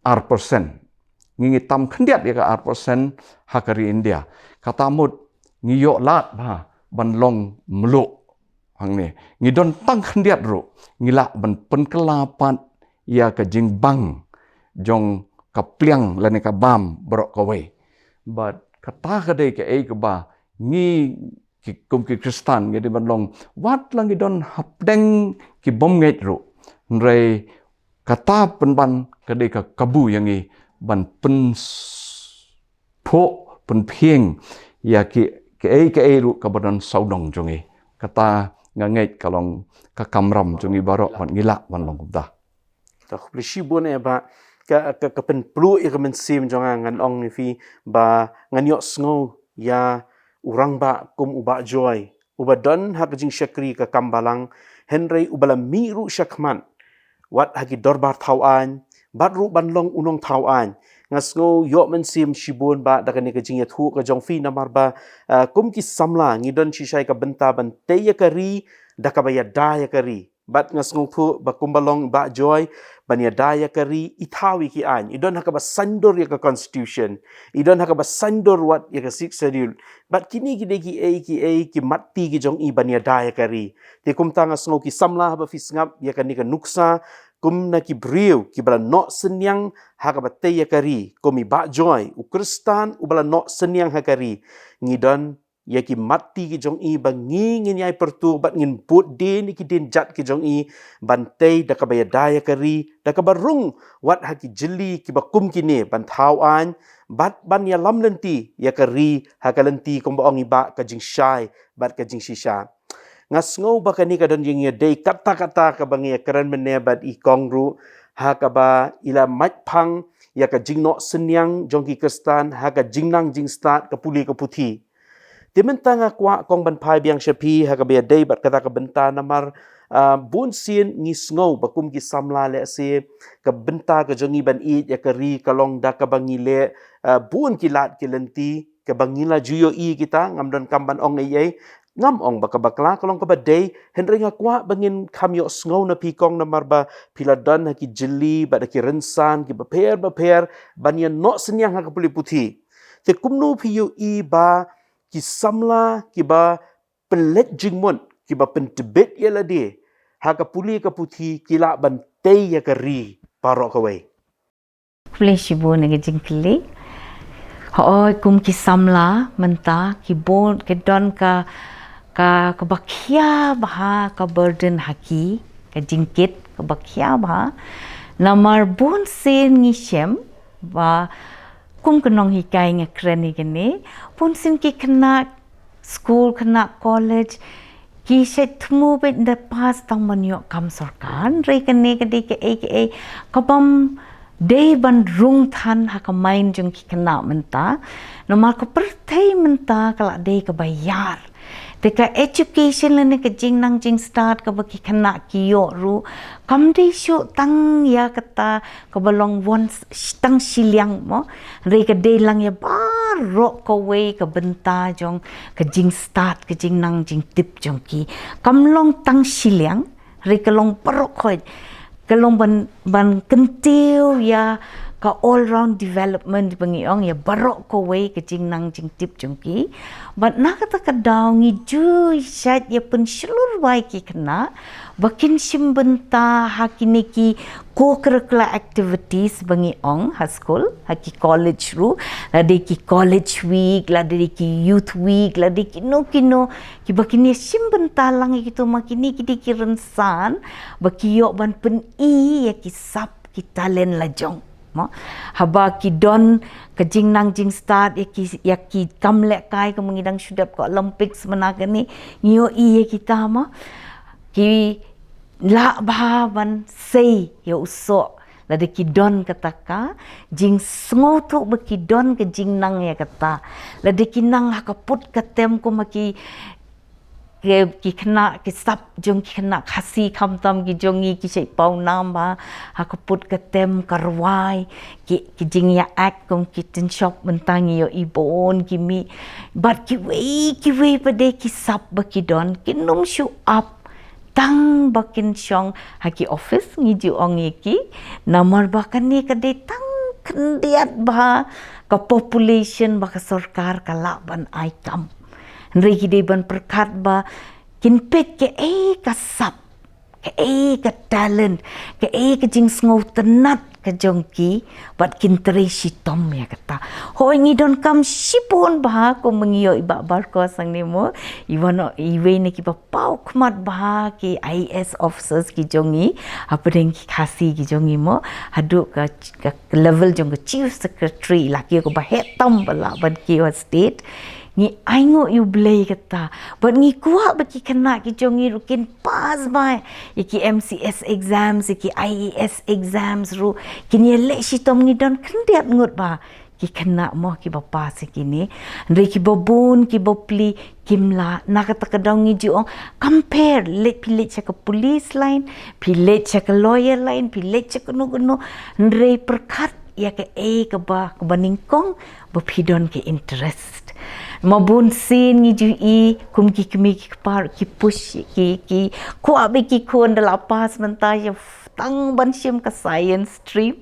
ar percent. Ngi ngi tam khyndiat ïa ka ar percent ha ka ri India. Kata mut ngi ïoh lad bha ban long mluh hangne. Ngi don tang khyndiat ruh, ngi lah ban pynkylla pat ïa ka jingbang jong ka pliang lane ka bam baroh kawei. Bad kata ka dei kaei kaba ngi ki, kum ki Khristan ngi dei ban long, wat la ngi don hapdeng ki bym ngeit ruh. Hynrei kata pynban ka dei ka kabu ïa ngi ban pyn pynphuh, pynphieng ïa ki, kaei kaei ruh kaba don sawdong jong ngi. Kata nga ngeit ka long ka kamram jong ngi baroh bad ngi lah ban long kumta. Tah, khublei shibun eh Bah, ka, ka, ka pynpluh ïa ka mynsiem jong nga, ngan ong ïa phi ba ngan ïohsngew ïa u rangbah kum u Bah Joy, uba don ha ka jingshakri ka kam balang, hynrei uba la mih ruh shakhmat wat ha ki dorbar thaw aiñ, bad ruh ban long u nongthaw aiñ. Nga sngew ïoh mynsiem shibun Bah da kane ka jingïathuh ka jong phi, namar ba, ah, kum ki samla ngi don shisha ïa ka bynta ban tei ïa ka ri da kaba ïada ïa ka ri. Bad nga sngewthuh ba kumba long Bah Joy, ban ïada ïa ka ri, i thaw ïa ki aiñ, i don ha kaba saiñdur ïa ka constitution, i don ha kaba saiñdur wat ïa ka Sixth Schedule. Bad kine ki dei kiei kiei ki matti ki jong i ban ïada ïa ka ri. Te kumta nga sngew ki samla, haba phi sngap ïa kane ka nuksa, kum na ki briew kiba la noh synñiang ha kaba tei ïa ka ri, kum i Bah Joy, u Khristan uba la noh synñiang ha ka ri, ngi don ïa ki matti ki jong i ba ngi ngin ïai pyrtuh bad ngin bud dien ïa ki dienjat ki jong i ban tei da kaba ïada ïa ka ri, da kaba rung wat ha ki jylli kiba kum kine, ban thaw aiñ bad ban ïalam lynti ïa ka ri ha ka lynti kumba ong i Bah, ka jingshai bad ka jingshisha. Nga sngew ba kane ka don ïa ngi dei katta katta kaba ngi ïakren mynne bad i Kong ruh, ha kaba i la mait phang ïa ka jingnoh synñiang jong ki Khristan ha ka jingnang jingstad ka pule ka puthi. Te mynta nga kwah Kong ban phai biang sha phi ha kaba ïadei bad kata ka bynta, namar, ah, bun sien ngi sngew ba kum ki samla lehse ka bynta ka jong ngi ban ïeit ïa ka ri ka long da kaba ngi leh, ah, bun ki lad ki lynti kaba ngi la ju ïohi kita, ngam donkam ban ong ei ei, ngam ong ba ka bakla, ka long kaba dei, hynrei nga kwah ba ngin kham ïohsngew na phi Kong, namar ba phi la don ha ki jylli bad ha ki rynsan kiba pher ba pher ban ïa noh synñiang ha ka pule puthi. Te kumno phi ïohi ba ki samla kiba pynleit jingmut, kiba pyntbit ïa lade ha ka pule ka puthi, ki lah ban tei ïa ka ri baroh kawei? Khublei shibun ïa ka jingkylli. Hooid, kum ki samla mynta ki bun, ki don ka, ka, kaba khia bha ka burden ha ki, ka jingkit kaba khia bha. Namar bun sien ngi shem ba kum ka nonghikai nga kren ïa kane, bun sien ki khynnah skul, khynnah college ki shait thmu beit da pass tang ban ïoh kam sorkar. Hynrei kane ka dei kaei kaei kabym dei ban rung than ha ka mind jong ki khynnah mynta. Namar ka pyrthei mynta ka la dei kaba ïar. Te ka education lane ka jingnang jingstad kaba ki khynnah ki ïoh ruh, kam dei shuh tang ïa kata kaba long wan s-, tang shiliang mo. Hynrei ka dei lang ïa baroh kawei ka bynta jong ka jingstad, ka jingnang jingtip jong ki. Kam long tang shiliang, hynrei ka long baroh khoit. Ka long ban, ban kyntiew ïa ka all round development ba ngi ong ïa baroh kawei ka jingnang jingtip jong ki. Bad na kata ka daw ngi ju shait ïa pynshlur wai ki khynnah ba kin shim bynta ha kine ki co-curricular activities ba ngi ong ha skul, ha ki college ruh, lada ki college week, lada ki youth week, lada kino kino, kiba kin ïa shim bynta lang ïa kito, ma kine ki dei ki rynsan ba ki ïoh ban pyni ïa ki sap ki talent la jong. Mo, haba ki don ka jingnang jingstad ïa ki, ïa ki kam lehkai, kum ngi dang shu dep ka Olympics mynta kane, ngi ïohi ïa kita mo, ki lah bha ban sei ïa u soh. Lada ki don kata ka jingsngewthuh ba ki don ka jingnang ïa kata, lada ki nang ha ka pud ka tem, kum ha ki, ki, ki khynnah, ki sap jong ki khynnah Khasi, khamtam ki jong ngi ki shait paw nam bha ha ka pud ka tem, ka rwai, ki, ki jingïa act, kum ki Tin Shop mynta ngi ïohi bun ki mih. Bad kiwei kiwei pat de ki sap ba ki don, kin ym shu ap tang ba kin shong ha ki office, ngi ju ong ïa ki. Namar ba kane ka dei tang khyndiat bha ka population ba ka sorkar ka lah ban ai kam. Hynrei ki dei ban pyrkhat ba kin peit kaei ka sap, kaei ka talent, kaei ka jingsngewtynnat ka jong ki, bad kin trei shitom ïa kata. Hooid, ngi donkam shibun bha, kum ngi ïohi i Bah Barkos hangne mo, i wan, iwei na kiba paw khmat bha ki I A S officers ki jong ngi hapdeng ki Khasi ki jong ngi mo, haduh ka, ka level jong ka Chief Secretary, la ki ïoh kaba heh tam ba lah ban kiew ha state. Ngi ainguh ïa U Blei kata. Bad ngi kwah ba ki khynnah ki jong ngi ruh kin pass bha ïa ki M C S exams, ïa ki I A S exams ruh. Kin ïaleh shitom, ngi don khyndiat ngut bha ki khynnah mo kiba pass ïa kine. Hynrei kiba bun, kiba pli, kim lah. Na kata ka daw ngi ju ong, compare, leit, phi leit sha ka police line, phi leit sha ka lawyer line, phi leit sha kano kano. Hynrei pyrkhat ïa kaei kaba, kaba nyngkong ba phi don ka interest. Ma bun sien ngi ju i kum ki kmie ki kpa ki push, ki, ki kwah ba ki khun da la pass mynta ïa tang ban shim ka science stream.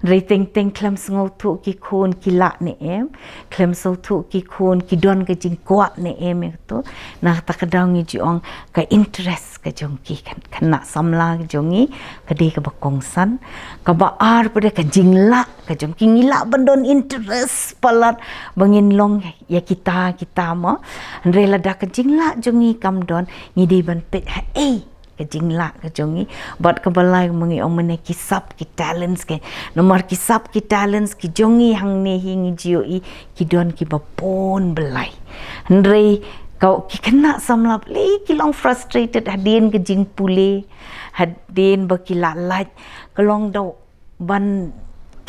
Hynrei teng teng khlem sngewthuh ki khun ki lah ne em, khlem sngewthuh ki khun ki don ka jingkwah ne em ïa kato. Na kata ka daw ngi ju ong ka interest ka jong ki, khynnah samla ka jong ngi, ka dei kaba kongsan. Kaba ar pat de ka jinglah ka jong ki, ngi lah ban don interest palat ba ngin long ïa kita kita mo. Hynrei lada ka jinglah jong ngi kam don, ngi dei ban peit haei ka jinglah ka jong ngi. Bad kaba lai, ma ngi ong mynne, ki sap ki talents ki. Namar ki sap ki talents ki jong ngi hangne hi ngi ju ïohi ki don kiba bun blei. Hynrei ka, ki khynnah samla lei ki long frustrated hadien ka jingpule, hadien ba ki lah lait, ka long daw ban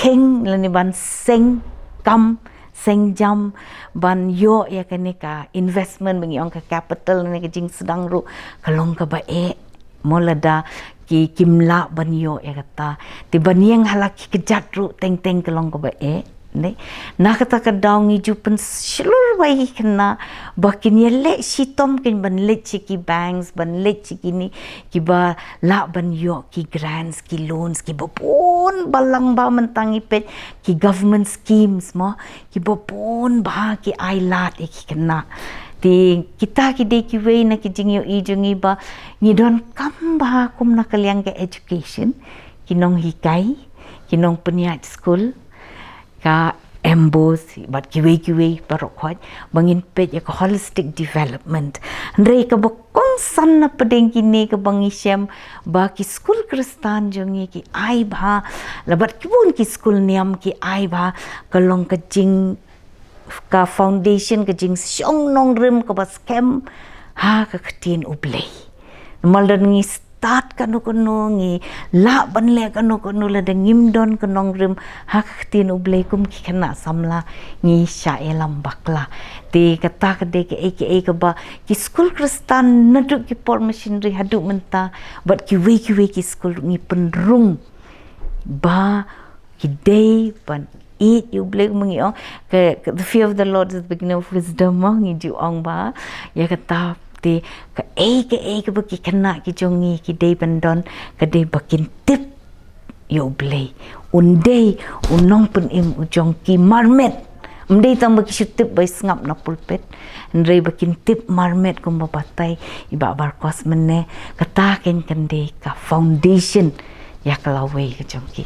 kheiñ lane ban seng kam, seng jam, ban ïoh ïa kane ka investment, ba ngi ong ka capital lane ka jingsdang ruh ka long kaba eh. Mo, lada ki, kim lah ban ïoh ïa kata. Te ban ïeng ha la ki kjat ruh teng teng ka long kaba eh. Ne? Na kata ka daw ngi ju pynshlur wai ki khynnah ba kin ïaleh shitom, kin ban leit sha ki banks, ban leit sha kine kiba lah ban ïoh ki grants, ki loans, kiba bun balang bha. Mynta ngi peit ki government schemes mo, kiba bun bha ki ai lad ïa ki khynnah. Te kita ki dei kiwei na ki jingïohi jong ngi ba ngi donkam bha kum na ka liang ka education, ki nonghikai, ki nongpynïaid skul, ka MBOSE bad kiwei kiwei baroh khoit, ba ngin peit ïa ka holistic development. Hynrei kaba kongsan na pdeng kine kaba ngi shem, ba ki skul Khristan jong ngi ki ai bha, la bad ki bun ki skul niam ki ai bha, ka long ka jing, ka foundation, ka jingshong nongrim kaba skhem ha ka ktien U Blei. Namar lada ngi stad kano kano, ngi lah ban leh kano kano, lada ngim don ka nongrim ha ka ktien U Blei kum ki khynnah samla, ngi shah ïalam bakla. Te kata ka dei kaei kaei kaba ki skul Khristan naduh ki por missionary haduh mynta, bad kiwei kiwei ki skul ngi pynrung ba ki dei ban ïeit ïa U Blei, ma ngi ong ka, ka, the fear of the Lord is the beginning of wisdom, ma ngi ju ong ba ïa kata. Te kaei kaei kaba ki khynnah ki jong ngi ki dei ban don, ka dei ba kin tip ïa U Blei. Un dei u nongpynim u jong ki marmet. Ym dei tang ba ki shu tip ba i sngap na pulpit, hynrei ba kin tip marmet kumba batai i Bah Barkos mynne. Kata kan, kan dei ka foundation ïa ka lawei ka jong ki.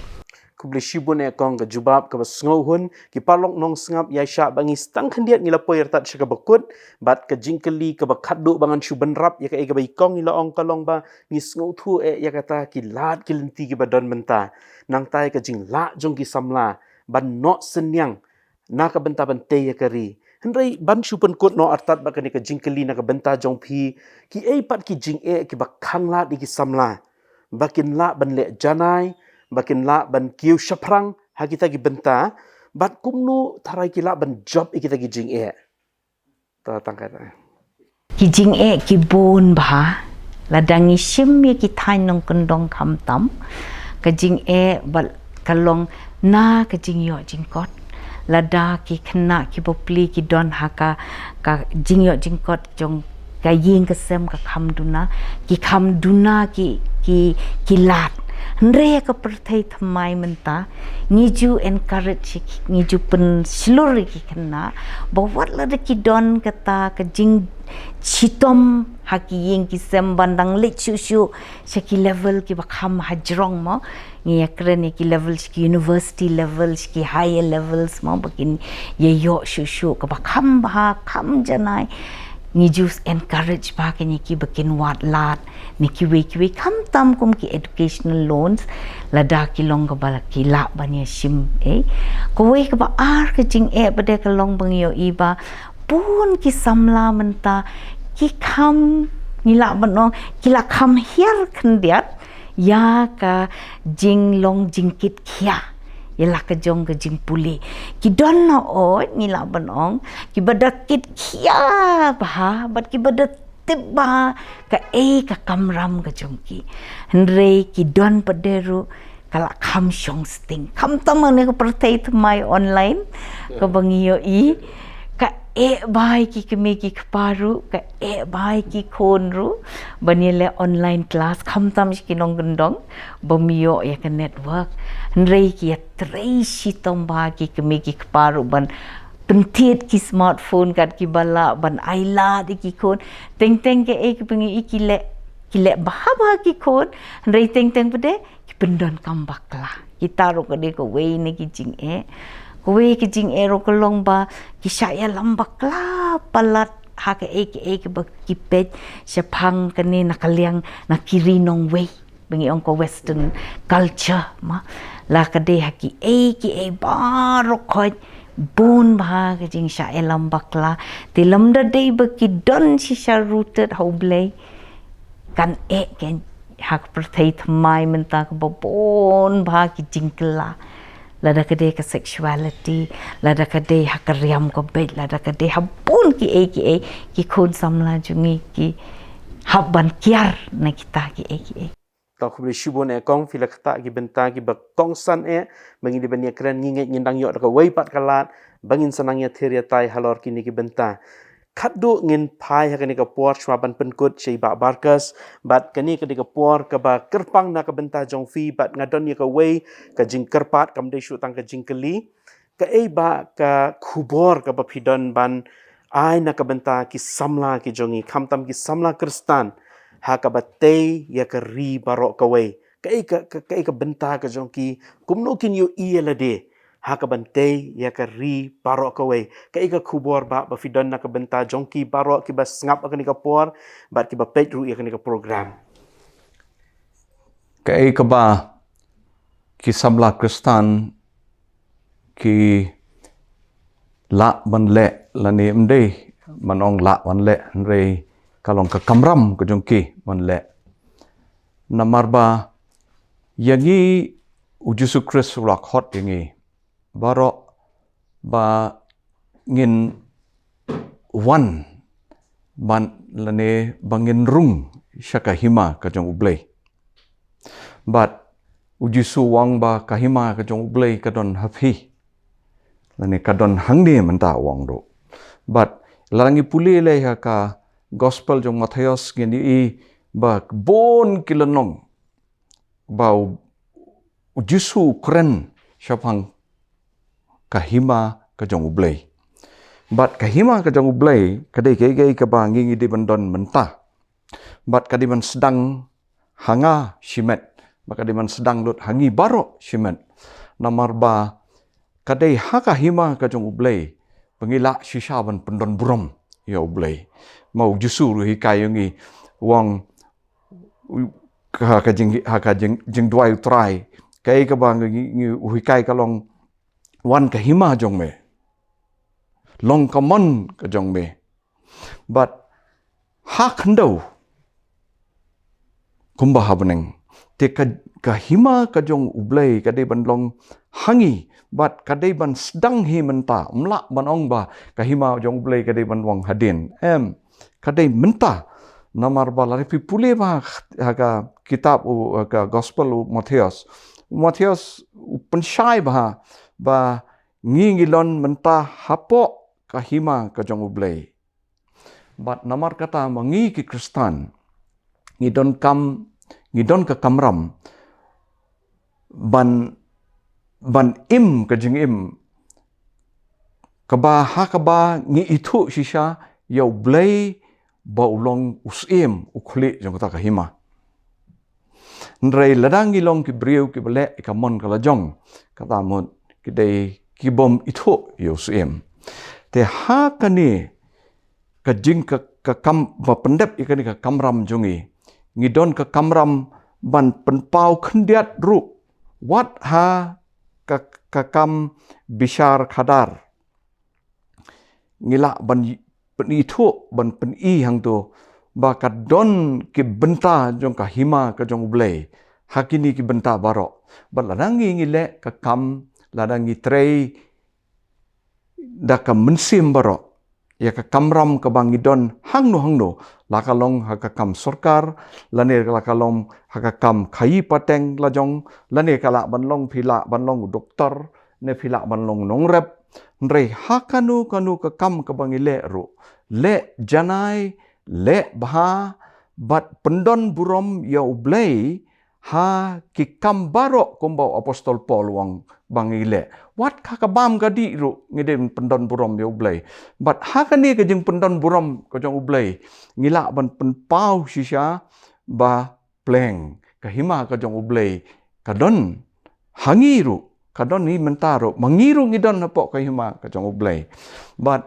Khublei shibun eh kong, ka jubab kaba sngewhun. Ki paralok nongsngap, ïa shah ba ngi stang khyndiat ngi la poi artat sha kaba kut, bad ka jingkylli kaba khatduh ba ngan shu bynrap ïa kaei kaba i kong i la ong ka long ba ngi sngewthuh eh ïa kata ki lad ki lynti kiba don mynta, nangta ïa ka jinglah jong ki samla ban noh synñiang na ka bynta ban tei ïa ka ri. Hynrei ban shu pynkut noh artat bad kane ka jingkylli na ka bynta jong phi, kiei pat ki jingeh kiba khanglad ïa ki samla ba kin lah ban leh janai, ba kin lah ban kiew shaphrang ha kita ki bynta, bad kumno tharai ki lah ban jop ïa kita ki jingeh? Ta tang kata. Ki jingeh ki bun bha, lada ngi shim ïa ki thaiñ nongkyndong khamtam, ka jingeh bad ka long na ka jingïoh jingkot. Lada ki khynnah ki bapli ki don ha ka, ka jingïoh jingkot jong ka ïing ka sem, ka kham duna, ki kham duna ki, ki, ki lad. Hynrei ka pyrthei thymmai mynta, ngi ju encourage, ngi ju pynshlur ïa ki khynnah ba wat lada ki don kata ka jingshitom ha ki ïing ki sem ban dang leit shuh shuh sha ki level kiba kham hajrong, mo. Ngi ïa kren ïa ki level sha ki university level, sha ki higher levels, mo, ba kin ïa ïoh shuh shuh kaba kham bha, kham janai. Ngi ju encourage ba kine kiba kin wad lad, ne kiwei kiwei, khamtam kum ki educational loans, lada ki long kaba ki lah ban ïa shim, eh. Kawei kaba ar ka jingeh pat de ka long ba ngi ïohi ba bun ki samla mynta ki kham, ngi lah ban ong, ki la kham hiar khyndiat ïa ka jinglong jingkitkhia ïa la ka jong ka jingpule. Ki don na oi, ngi lah ban ong, kiba da kitkhia bha bad kiba da tip bha kaei ka kamram ka jong ki. Hynrei ki don pat de ruh ka la kham shong sting. Khamtam ha kane ka pyrthei thymmai online, kaba ngi ïohi, ka eh bha ïa ki kmie ki kpa ruh, ka eh bha ïa ki khun ruh ban ïa leh online class, khamtam sha ki nongkyndong bym ïoh ïa ka network. Hynrei ki ïatrei shitom bha ïa ki kmie ki kpa ruh ban pynthied ki smartphone kat kiba lah ban ailad ïa ki khun. Teng teng kaei kaba ngi ïohi ki leh, ki leh bha bha ki khun, hynrei teng teng pat de ki pyndonkam bakla. Kita ruh ka dei kawei na ki jingeh. Kawei ka jingeh ruh ka long ba ki shah ïalam bakla palat ha kaei kaei kaba ki peit shaphang kane na ka liang na ki ri nongwei, ba ngi ong ka western culture, ma. La ka dei ha kiei kiei baroh khoit bun bha ka jingshah ïalam bakla. Te lymda dei ba ki don shisha rooted ha U Blei, kan eh kein ha ka pyrthei thymmai mynta kaba bun bha ki jingkylla. Lada ka dei ka sexuality, lada ka dei ha ka riam ka beit, lada ka dei ha bun kiei kiei, ki khun samla jong ngi ki hap ban kiar na kita kiei kiei. Tang khublei shibun eh kong, phi la ktah ki bynta kiba kongsan eh ba ngin ïa ban ïa kren. Ngi ngeit ngin dang ïoh da kawei pat ka lad ba ngin sa nang ïa thir ïa tai halor kine ki bynta. Khatduh ngin phai ha kane ka por shuwa ban pynkut sha i Bah Barkes, bad kane ka dei ka por kaba kyrpang na ka bynta jong phi, bad nga don ïa kawei ka jingkyrpad, kam dei shuh tang ka jingkylli. Kaei bah ka khubor kaba phi don ban ai na ka bynta ki samla ki jong ngi, khamtam ki samla Khristan, ha kaba tei ïa ka ri baroh kawei? Kaei ka, ka, kaei ka bynta ka jong ki, kumno kin ïohi ïa lade ha kaban tei ïa ka ri baroh kawei? Kaei ka khubor bah ba phi don na ka bynta jong ki baroh kiba sngap ha kane ka por bad kiba peit ruh ïa kane ka program? Kaei kaba ki samla Khristan ki lah ban leh, lane ym dei ban ong lah ban leh, hynrei ka long ka kamram ka jong ki ban leh. Namar ba ïa ngi u Jisu Khrist u la khot ïa ngi baroh ba ngin wan ban lane ba ngin rung sha ka hima ka jong U Blei. Bad u Jisu u ong ba ka hima ka jong U Blei ka don ha phi, lane ka don hangne mynta, u ong ruh. Bad lada ngi pule lei ha ka gospel jong Mathaios ngin ïohi ba bun ki lynnong ba u, u Jisu u kren shaphang ka hima ka jong U Blei. Bad ka hima ka jong U Blei ka dei kaei kaei kaba ngi ngi dei ban don mynta. Bad ka dei ban sdang ha nga shimet, bad ka dei ban sdang lut ha ngi baroh shimet. Namar ba ka dei ha ka hima ka jong U Blei ba ngi lah shisha ban pyndon burom ïa U Blei. Ma u Jisu ruh u hikai ïa ngi, u ong, u, ha ka jing, ha ka jing, jingduwai U Trai, kaei kaba ngi, ngi, u hikai ka long, wan ka hima jong me, long ka mon ka jong me. Bad ha khyndew kumba ha bneng. Te ka, ka hima ka jong U Blei ka dei ban long ha ngi, bad ka dei ban sdang hi mynta. Ym lah ban ong ba ka hima jong U Blei ka dei ban long hadien. Em, ka dei mynta. Namar ba lada phi pule ba ha ka kitab u, ha ka gospel u Mathaios, u Mathaios u pynshai ba, ba ngi ngi don mynta hapoh ka hima ka jong U Blei. Bad namar kata ma ngi ki Khristan ngi don kam, ngi don ka kamram ban, ban im ka jingim kaba ha kaba ngi ithuh shisha ïa U Blei ba u long u Syiem u khlieh jong kata ka hima. Hynrei lada ngi long ki briew kiba leh ïa ka mon ka la jong, kata mut ki dei ki bym ithuh ïa u Syiem. Te ha kane ka jing ka, ka kam ba pyndep ïa kane ka kamram jong ngi, ngi don ka kamram ban pynpaw khyndiat ruh wat ha ka, ka kam bishar khadar. Ngi lah ban pynithuh, ban pyni hangto ba ka don ki bynta jong ka hima ka jong U Blei ha kine ki bynta baroh. Bad lada ngi ngi leh ka kam, lada ngi trei da ka mynsiem baroh ïa ka kamram kaba ngi don hangno hangno, la ka long ha ka kam sorkar, lane la ka long ha ka kam khaïi pateng la jong, lane ka lah ban long phi lah ban long u doktor, ne phi lah ban long nongrep. Hynrei ha kano kano ka kam kaba ngi leh ruh, leh janai, leh bha, bad pyndon burom ïa U Blei ha ki kam baroh kumba u apostol Paul u ong ba ngi leh. Wat ha ka bam ka dih ruh ngi dei pyndon burom ïa U Blei. Bad ha kane ka jingpyndon burom ka jong U Blei ngi lah ban pynpaw shisha ba pleng ka hima ka jong U Blei ka don ha ngi ruh, ka don hi mynta ruh, ma ngi ruh ngi don hapoh ka hima ka jong U Blei. Bad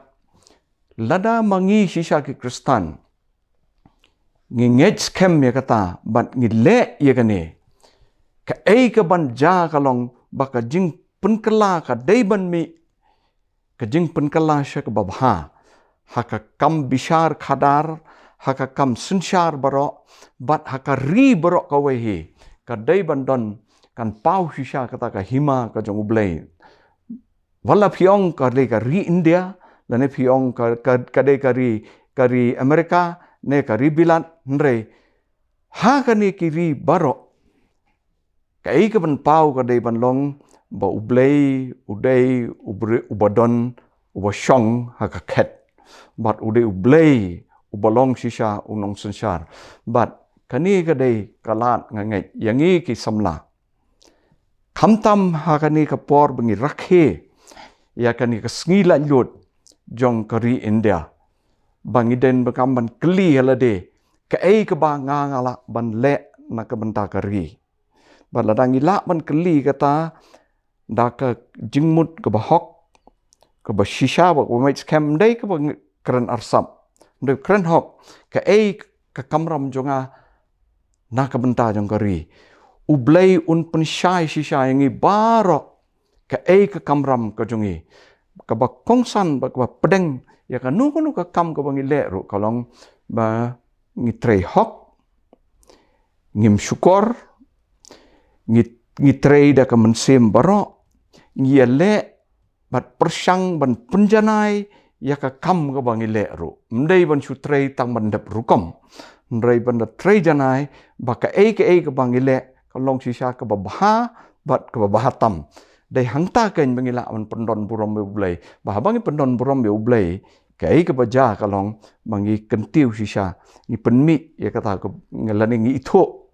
lada ma ngi shisha ki Khristan ngi ngeit skhem ïa kata bad ngi leh ïa kane, kaei kaban jia ka long ba ka jingpynkylla ka dei ban mih, ka jingpynkylla sha kaba bha ha ka kam bishar khadar, ha ka kam synshar baroh, bad ha ka ri baroh kawei hi, ka dei ban don, kan paw shisha kata ka hima ka jong U Blei. Wat la phi ong ka dei ka ri India, lane phi ong ka, ka, ka dei ka ri, ka ri Amerika, ne ka ri Bilat, hynrei ha kane ki ri baroh, kaei kaban paw ka dei ban long ba U Blei u dei u bre-, uba don, uba shong ha ka khet. Bad u dei U Blei uba long shisha u nongsynshar. Bad kane ka dei ka lad nga ngeit ïa ngi ki samla. Khamtam ha kane ka por ba ngi rakhe ïa kane ka sngi laitluid jong ka ri India, ba ngi dei ba kam ban kylli ïa lade, kaei kaba nga nga lah ban leh na ka bynta ka ri. Bad lada ngi lah ban kylli kata da ka jingmut kaba hok, kaba shisha, ba kaba meit skhem, ym dei kaba ngi kren arsap, ym dei kren hok, kaei ka kamram jong nga na ka bynta jong ka ri. U Blei un pynshai shisha ïa ngi baroh kaei ka kamram ka jong ngi, kaba kongsan bad kaba pdeng ïa kano kano ka kam kaba ngi leh ruh, ka long ba ngi trei hok, Ngim shukor, ngi, ngi trei da ka mynsiem baroh, ngi ïaleh bad pyrshang ban pynjanai ïa ka kam kaba ngi leh ruh. Ym dei ban shu trei tang ban dep rukom. Hynrei ban da trei janai ba kaei kaei kaba ngi leh ka long shisha kaba bha bad kaba bha tam. Dei hangta kein ba ngi lah ban pyndon burom ïa U Blei. Ba haba ngi pyndon burom ïa U Blei, kaei kaba jia ka long ba ngi kyntiew shisha, ngi pynmih ïa kata ka, lane ngi ithuh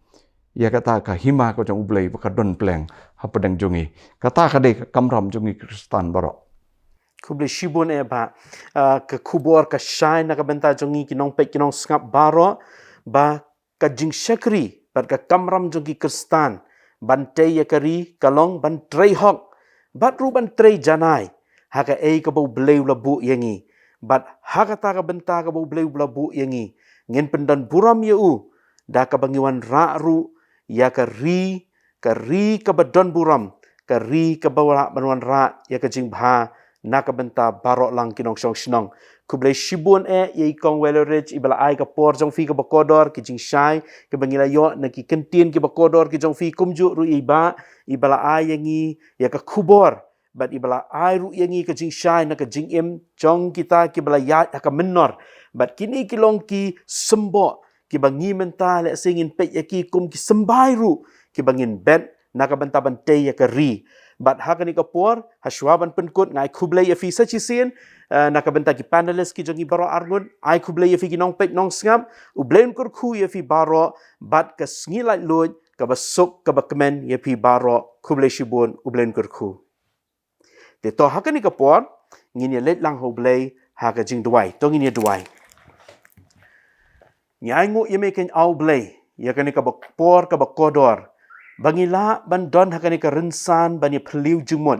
ïa kata ka hima ka jong U Blei ba ka don pleng hapdeng jong ngi. Kata ka dei ka kamram jong ngi Khristan baroh. Khublei shibun eh bah. Ah, ka khubor ka shai na ka bynta jong ngi ki nongpeit ki nongsngap baroh, ba ka jingshakri bad ka kamram jong ki Khristan ban tei ïa ka ri ka long ban trei hok bad ruh ban trei janai ha kaei kaba U Blei u la buh ïa ngi. Bad ha kata ka bynta kaba U Blei u la buh ïa ngi, ngin pyndon burom ïa u da kaba ngi wanrah ruh ïa ka ri, ka ri kaba don burom, ka ri kaba lah ban wanrah ïa ka jingbha na ka bynta baroh lang ki nongshong shnong. Khublei shibun eh ïa i Kong Valerie iba la ai ka por jong phi kaba kordor, ki jingshai kiba ngi la ïoh na ki kyntien kiba kordor ki jong phi, kumjuh ruh ïa i bah iba la ai ïa ngi ïa ka khubor bad iba la ai ruh ïa ngi ka jingshai na ka jingim jong kita kiba la ïaid ha ka mynnor. Bad kine ki long ki symboh kiba ngi mynta lehse ngin peit ïa ki kum ki symbai ruh kiba ngin bet na ka bynta ban tei ïa ka ri. Bad ha kane ka por, ha shuwa ban pynkut, nga ai khublei ïa phi sa shisien, eh, na ka bynta ki panelist ki jong ngi baroh arngut, ai khublei ïa phi ki nongpeit nongsngap, U Blei un kyrkhu ïa phi baroh, bad ka sngi laitluid kaba suk kaba kmen ïa phi baroh. Khublei shibun, U Blei un kyrkhu. Te to ha kane ka por, ngin ïa leit lang ha U Blei ha ka jingduwai. To ngin ïa duwai. Ngi ainguh ïa me kein ah U Blei ïa kane kaba por kaba kordor ba ngi lah ban don ha kane ka rynsan ban ïa phylliew jingmut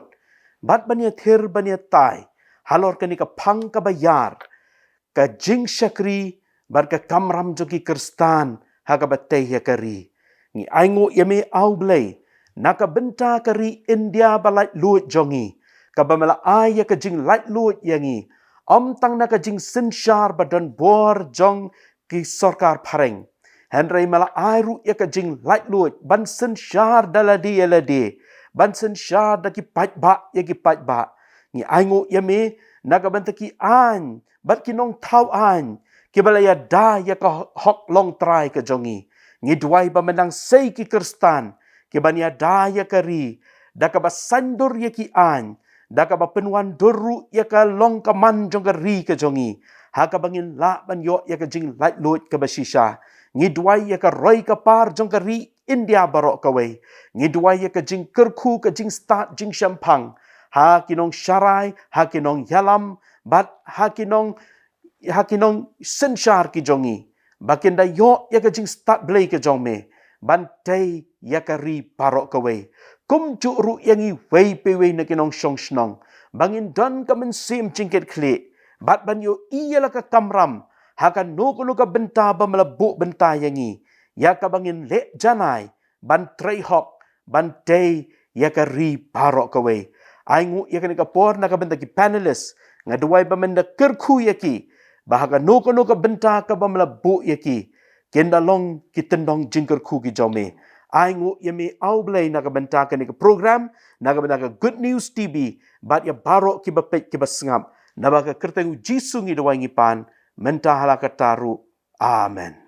bad ban ïa thir ban ïa tai halor kane ka phang kaba ïar, ka jingshakri bad ka kamram jong ki Khristan ha kaba tei ïa ka ri. Ngi ainguh ïa me ah U Blei na ka bynta ka ri India ba laitluid jong ngi, kaba me la ai ïa ka jinglaitluid ïa ngi, ym tang na ka jingsynshar ba don bor jong ki sorkar phareng, hynrei me la ai ruh ïa ka jinglaitluid ban synshar da lade ïa lade, ban synshar da ki paidbah ïa ki paidbah. Ngi ainguh ïa me na ka bynta ki aiñ bad ki nongthaw aiñ kiba la ïada ïa ka hok longtrai ka jong ngi. Ngi duwai ba mynta sei ki Khristan kiban ïada ïa ka ri da kaba saiñdur ïa ki aiñ, da kaba pynwandur ruh ïa ka long ka man jong ka ri ka jong ngi, ha kaba ngin lah ban ïoh ïa ka jinglaitluid kaba shisha. Ngi duwai ïa ka roi ka par jong ka ri India baroh kawei. Ngi duwai ïa ka jingkyrkhu, ka jingstad jingshemphang ha ki nongsharai, ha ki nongïalam bad ha ki nong, ha ki nongsynshar ki jong ngi, ba kin da ïoh ïa ka jingstad Blei ka jong me ban tei ïa ka ri baroh kawei. Kumjuh ruh ïa ngi wei pa wei na ki nongshong shnong ba ngin don ka mynsiem jingkitkhlieh bad ban ïohi ïa la ka kamram ha kano kano ka bynta ba me la buh bynta ïa ngi, ïa kaba ngin leh janai ban trei hok, ban tei ïa ka ri baroh kawei. Ainguh ïa kane ka por na ka bynta ki panelist, nga duwai ba men da kyrkhu ïa ki ba ha kano kano ka bynta kaba me la buh ïa ki, kin da long ki tyndong jingkyrkhu ki jong me. Ainguh ïa me ah U Blei na ka bynta kane ka program, na ka bynta ka Good News T V bad ïa baroh kiba peit kiba sngap. Naba ka kyrteng U Jisu ngi duwai ngi pan, mynta ha la katta ruh. Amen.